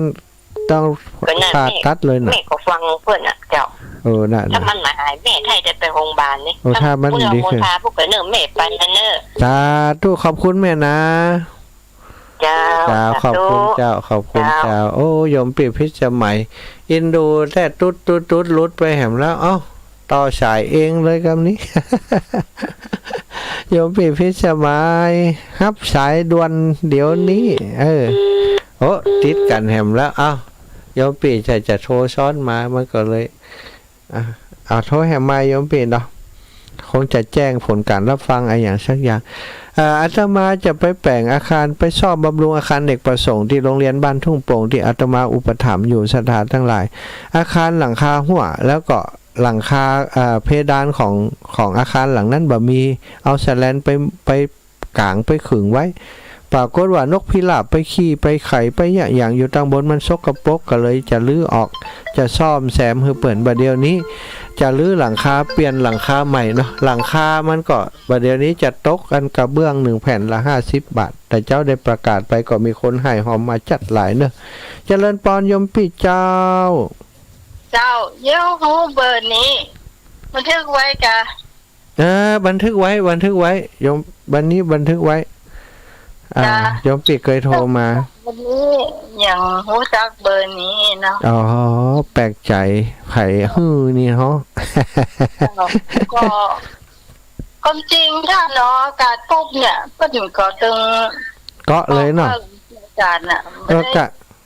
ต้อง ก็นั่น ผ่าตัดเลยนะ แม่ก็ฟังเปิ้นน่ะเจ้า เออ นั่น ถ้ามันบ่หายแม่ไถ่ได้ไปโฮงบาลนี่ โอ้ ถ้ามัน ถ้า ดีขึ้น พุ้นเฮามนทาพุ้นกะเนอะ แม่ไปนะเนอะ สาธุ ขอบคุณแม่นะ เจ้า เจ้า สาธุ ขอบคุณเจ้า ขอบคุณเจ้า เจ้า โอ้ โยมปี้พิสมัย อินดูแต๊ตุ๊ดตุ๊ดตุ๊ด หลุดไปแหมแล้ว เอ้า ต่อสายเองเลยกำนี้ โยมปี้พิสมัย ฮับสายด่วนเดี๋ยวนี้ เออ โอ้ ติดกั๋นแหมแล้ว เอ้า โยมปี้จะ จะโทรซ้อนมา มันก็เลย อ่ะ เอาโทรแหมใหม่โยมปี้เนาะ คงจะแจ้งผลการรับฟังอะหยังสักอย่าง เอ่อ อาตมาจะไปแป๋งอาคาร ไปซ่อมบำรุงอาคารอเนกประสงค์ตี้โรงเรียนบ้านทุ่งโป่ง ตี้อาตมาอุปถัมภ์อยู่ ศรัทธาตังหลาย อาคารหลังคาหั้ว แล้วก็หลังคา เอ่อ เพดานของ ของอาคารหลังนั้นบ่มี เอาแสแลนไป ไปก๋างไปขึงไว้ ปรากฏว่านกพิราบไปขี้ไปไข่ไปเยียะหยังอยู่ตังบน มันสกปรก ก็เลยจะรื้อออก จะซ่อมแซมหื้อเปิ้น บ่าเดี่ยวนี้ จะรื้อหลังคา เปลี่ยนหลังคาใหม่เนาะ หลังคามันก็ บ่าเดี่ยวนี้จะตกอันกระเบื้องนึ่งแผ่นละห้าสิบบาท แต่เจ้าได้ประกาศไปก็มีคนฮ่ายฮอมมาจั๊ดหลายเนอะ เจริญปอนโยมปี้เจ้า เจ้า เย้าฮู้เบอร์นี้ บันทึกไว้กา เออ บันทึกไว้ บันทึกไว้ โยม วันนี้บันทึกไว้ อ่า จ้า โยมปี้เกยโทรมา วันนี้ยังฮู้จักเบอร์นี้เนาะ อ๋อ แปลกใจ๋ ใผหื้อนี่ฮะ ก็ ความจริงถ้าเนาะ กาดปุ๊บเนี่ย เปิ้นก็ตึง เกาะเลยเนาะ เกาะเลยอาจ๋ารย์น่ะ เออ บ่ได้ กะ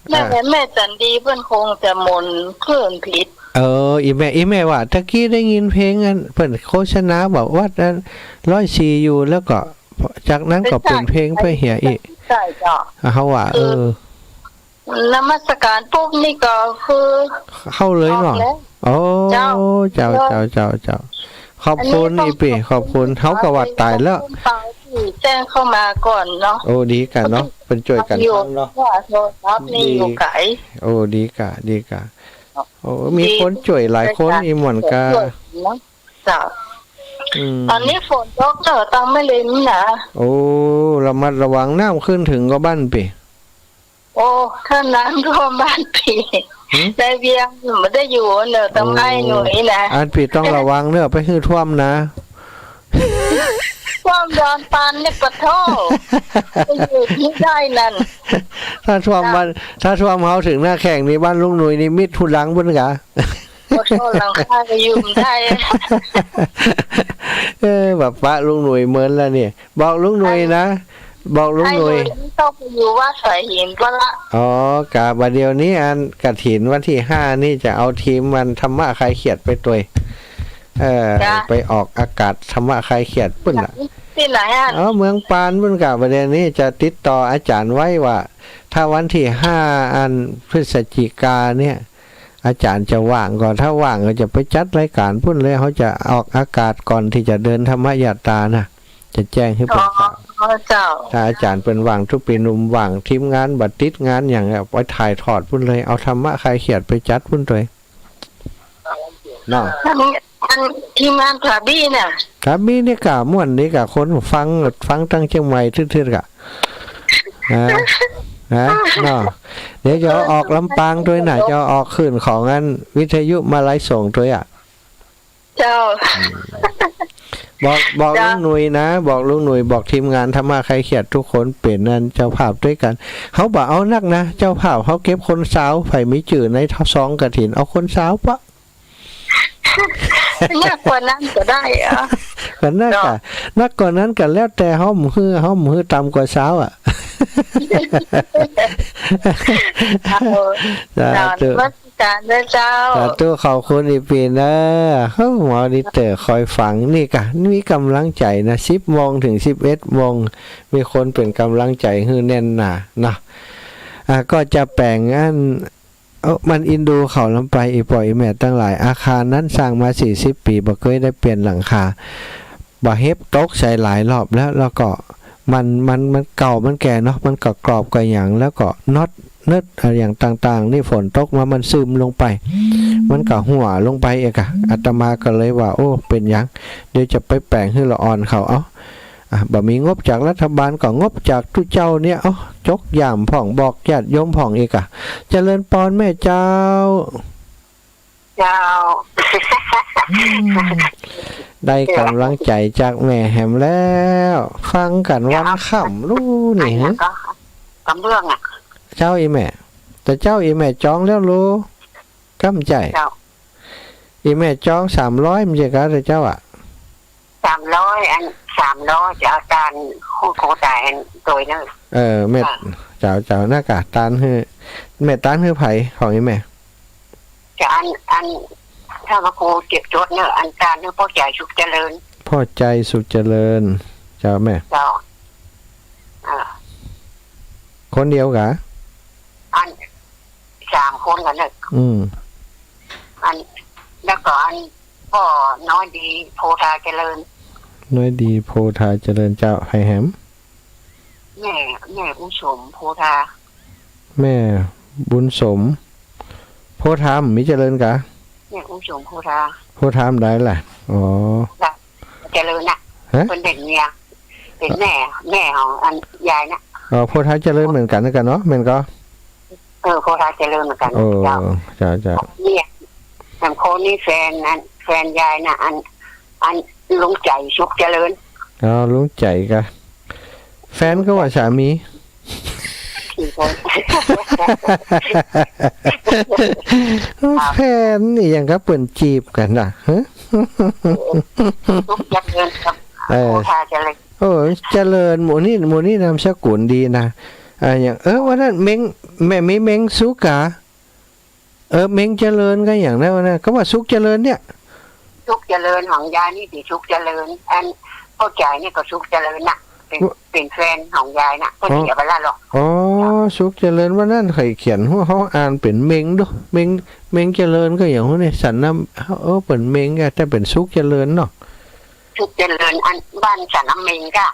แม่ อ่า แม่จันดีเปิ้นคงจะหมุนคลื่นผิด เออ อีแม่ อีแม่ว่า ตะกี้ได้ยินเพลงอัน เปิ้นโฆษณาว่าวัดอันร้อยสี่อยู่ แล้วก็จากนั้นก็เปลี่ยนเพลงไปเหียอีก ใจ้เจ้า อ่ะ เฮาว่า คือ เออ นมัสการปุ๊บนี่ก็คือ เข้าเลยเนาะ ออกแล้ว โอ้ เจ้า เจ้า เจ้า เจ้า เจ้า ขอบคุณ อันนี้ต้อง อีปี้ ขอบคุณ ขอบคุณ เฮาก็ว่าต๋ายแล้ว ขอบคุณที่แจ้งเข้ามาก่อนเนาะ โอ้ ดีกะเนาะ เปิ้นจ้วยกั๋น อยู่ ฟังเนาะ ว่าโทรศัพท์นี่ ดี อยู่ไก๋ โอ้ ดีกะ ดีกะ โอ้ มีคนจ้วยหลายคน ดี อีหม่อนกา จ้วยเนาะ เจ้า อืม ต๋อนนี้ฝนตกเนอะ ตังแม่ริมน่ะ โอ้ ระมัดระวัง น้ำขึ้นเถิงก่อบ้านปี้ โอ้ ถ้าน้ำท่วมบ้านปี้ หืม ในเวียงบ่ได้อยู่เนอะ ต้อง โอ้ ไอ้หนุ่ยนะ อันปี้ต้องระวังเนอะ ไปหื้อท่วมนะ ท่วมดอนปานนี่ปะโท้ ไปอยู่ตี้ใดนั่น ถ้าท่วมบ้าน ถ้าท่วมเฮาเถิงหน้าแข้งนี่ บ้านลุงหนุ่ยนี่มิดฮูดังปุ้นกา โอ้โธ่ หลังคาก็อยู่บ่ได้ เออ แบบปะลุงหนุ่ยเมินแล้วเนี่ย บอกลุงหนุ่ยนะ บอกลุงหนุ่ย ไอ้หนุ่ยนี่ต้องไปอยู่วัดสายหินปะละ อ๋อ กะบ่าเดี่ยวนี้อันกฐินวันตี้ห้านี่จะเอาทีมมันธรรมะคลายเครียดไปตวย เออ จ้ะ ไปออกอากาศธรรมะคลายเครียดปุ้นน่ะ ตี้ไหนอะ อ๋อ เมืองปานปุ้นกะ บ่าเดี่ยวนี้จะติดต่ออาจ๋ารย์ไว้ว่า ถ้าวันตี้ห้าอันพฤศจิกาเนี่ย อาจ๋ารย์จะว่างก่อ ถ้าว่างก็จะไปจัดรายก๋านปุ้นเลย เฮาจะออกอากาศก่อนตี้จะเดินธรรมยาตราน่ะ จะแจ้งหื้อเปิ้นทราบ อ๋อ เจ้า ถ้าอาจ๋ารย์เปิ้นว่าง ตุ๊ปี๋หนุ่มว่าง ทีมงานบ่ติดงานหยังอะ ไปถ่ายทอดปุ้นเลย เอาธรรมะคลายเครียดไปจัดปุ้นตวย เนาะ อัน อันทีมงานผาบี้น่ะ ผาบี้นี่กะม่วนดีกะ คนฟัง ฟังตั้งเจียงใหม่ทื่อๆ กะ ฮะ ฮะ เนาะ เดี๋ยวจะออกลำปางตวยน่ะ จะออกคลื่นของอันวิทยุมาลัยส่งตวยอะ เจ้า อืม บอก บอก เจ้า ลุงหนุ่ยนะ บอกลุงหนุ่ย บอกทีมงานธรรมะคลายเครียดกู้คน เป๋นอันเจ้าภาพตวยกั๋น เฮาบ่เอานักนะ เจ้าภาพเฮาเก็บคนซาว ใผมีจื้อในซองกฐิน เอาคนซาวปะ นักกว่านั้นก็ได้อะ ก็นักอะ เนาะ นักกว่านั้นก็แล้วแต่ เฮาบ่หื้อ เฮาบ่หื้อต่ำกว่าซาวอะ เออ สาธุ เจ้า นมัสการเด้อเจ้า สาธุ ขอบคุณอีกปี๋เน้อ เฮ้ย หมอดีเตอร์คอยฟัง นี่กะ มีก๋ำลังใจ๋นะ สิบโมงเถิงสิบเอ็ดโมง มีคนเป๋นก๋ำลังใจ๋หื้อแน่นหนาเนาะ อ่ะ ก็จะแป๋งอัน เอ้อ มันอินดูเขาลำไป อี่ป้ออี่แม่ตังหลาย อาคารนั้นสร้างมาสี่สิบปี๋ บ่เกยได้เปลี่ยนหลังคา บ่าเห็บตกใส่หลายรอบแล้ว แล้วก็มัน มัน มันเก่ามันแก่เนาะ มันก็กรอบก็หยัง แล้วก็น็อตเนิดอะหยังต่างๆ นี่ฝนตกมามันซึมลงไป มันก็หัวลงไปเอกอะ อาตมาก็เลยว่า โอ้ เป๋นหยัง เดี๋ยวจะไปแป๋งหื้อละอ่อนเขา เอ้า อ่ะ บ่มีงบจากรัฐบาลก็งบจากตุ๊เจ้าเนี่ย เอ้า จกย่ามพ่อง บอกญาติโยมพ่องอีกอะ เจริญปอนแม่เจ้า เจ้า อืม ได้ก๋ำลังใจ๋จากแม่แหมแล้ว ฟังกั๋นวันค่ำลูกนี่ อันนี้ก็กระเบื้องอะ เจ้าอี่แม่ แต่เจ้าอี่แม่จองแล้วลูก ก้ำใจ๋ เจ้า อี่แม่จองสามร้อย บ่ใจ้กา แต่เจ้าอะ สามร้อย อัน สามร้อย จะเอาตาน โคตาอันตวยเน้อ เออ แม่ อ่ะ เจ้า เจ้า น่ากะ ตานหื้อ แม่ตานหื้อใผของอี่แม่ จะอัน อัน ถ้าว่ากูเจ็บจดเน้อ อันตานหื้อป้อใจ๋สุขเจริญ ป้อใจ๋สุขเจริญ เจ้าแม่ เจ้า อ่า คนเดียวกา อัน สามคนกั๋นเน้อ อืม อัน แล้วก็อัน ป้อน้อยดี โพธาเจริญ น้อยดี โพธาเจริญ เจ้า ใผแหม แม่ แม่บุญสม โพธา แม่บุญสม โพธาบ่มีเจริญกา แม่บุญสม โพธา โพธาบ่ได้ล่ะ อ๋อ เจริญน่ะ ฮะ เปิ้นเป๋นเมีย เป๋นแม่ แม่ของอันยายน่ะ อ๋อ โพธาเจริญเหมือนกั๋นนะกาเนาะ แม่นก่อ เออ โพธาเจริญเหมือนกั๋น โอ้ เจ้า เจ้า เจ้า เนี่ย สามคนนี้แฟนอัน แฟนยายน่ะ อัน อันลุงใจ๋สุขเจริญ อ๋อ ลุงใจ๋กา แฟนก็ว่าสามี สี่คน แฟนนี่ยังกับเปิ้นจีบกั๋นน่ะ ฮะ สุขเจริญกับ เออ โพธาเจริญ โอ้ เจริญ หมู่นี้ หมู่นี้นามสกุลดีนะ อ่า อย่าง เออ วันนั้นเม้ง แม่มีเม้งสุขกา เออ เม้งเจริญก็อย่างนั้นนะ ก็ว่าสุขเจริญเนี่ย สุขเจริญของยายนี่สิสุขเจริญ อันป้อใจ๋เนี่ยก็สุขเจริญน่ะ เป๋น เป๋นแฟนของยายน่ะ ก็เสียไปแล้วหรอก อ๋อ สุขเจริญ วันนั้นใผเขียนหื้อเฮาอ่านเป๋นเม้งดู เม้ง เม้งเจริญก็อย่างนี้ สันนะ เออ เป๋นเม้งอะ แต่เป๋นสุขเจริญเนาะ สุขเจริญ อันบ้านสันน้ำเมงกะ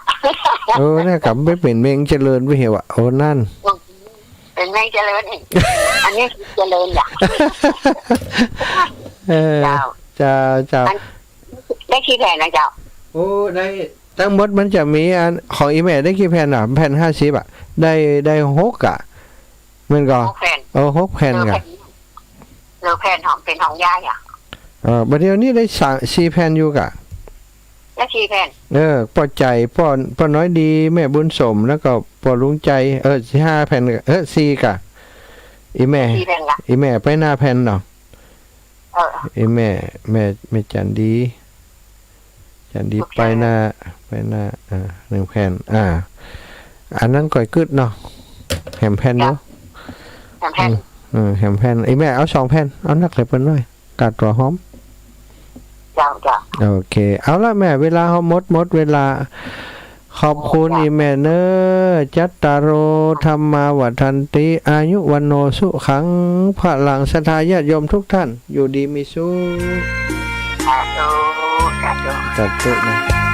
เออ เนี่ย กลับไปเป๋นเมงเจริญไปเหียว่ะ โอ้ นั่น เป๋นเมงเจริญอีก อันนี้สุขเจริญจ้ะ เออ เจ้า เจ้า เจ้า อัน ได้กี่แผ่นนะเจ้า โอ้ ได้ ทั้งหมดมันจะมีอัน ของอี่แม่ได้กี่แผ่นอะ แผ่นห้าสิบอะ ได้ ได้หกอะ แม่นก่อ หกแผ่น เออ หกแผ่น เหลือ ก่อ แผ่น เหลือแผ่นของ เป๋นของยายอะ เออ บ่าเดี่ยวนี้ได้สาม สี่แผ่นอยู่ก่อ ได้สี่แผ่น เออ ป้อใจ๋ ป้อ ป้อน้อยดี แม่บุญสม แล้วก็ป้อลุงใจ๋ เออ ห้าแผ่น เออ สี่ก่อ อี่แม่ สี่แผ่นก่อ อี่แม่ไปหน้าแผ่นเนาะ เออ อี่แม่ แม่ แม่จันดี จันดี สุขเจริญ ไปหน้า ไปหน้า อ่า หนึ่งแผ่น อ่า อันนั้นก้อยกึ๊ดเนาะ แหมแผ่นอยู่ แหมแผ่น อืม เออ แหมแผ่น อีแม่เอาสองแผ่น เอานักเลยเปิ้นน้อย ก้าตั๋วหอม เจ้า เจ้า โอเค เอาละแม่ เวลาเฮาหมด หมดเวลา ขอบคุณ เจ้า อีแม่เน้อ จัตตาโร ธัมมา วัฑฒันติ อายุ วัณโณ สุขัง พลัง ศรัทธาญาติโยมทุกท่าน อยู่ดีมีสุข สาธุ สาธุ สาธุนะ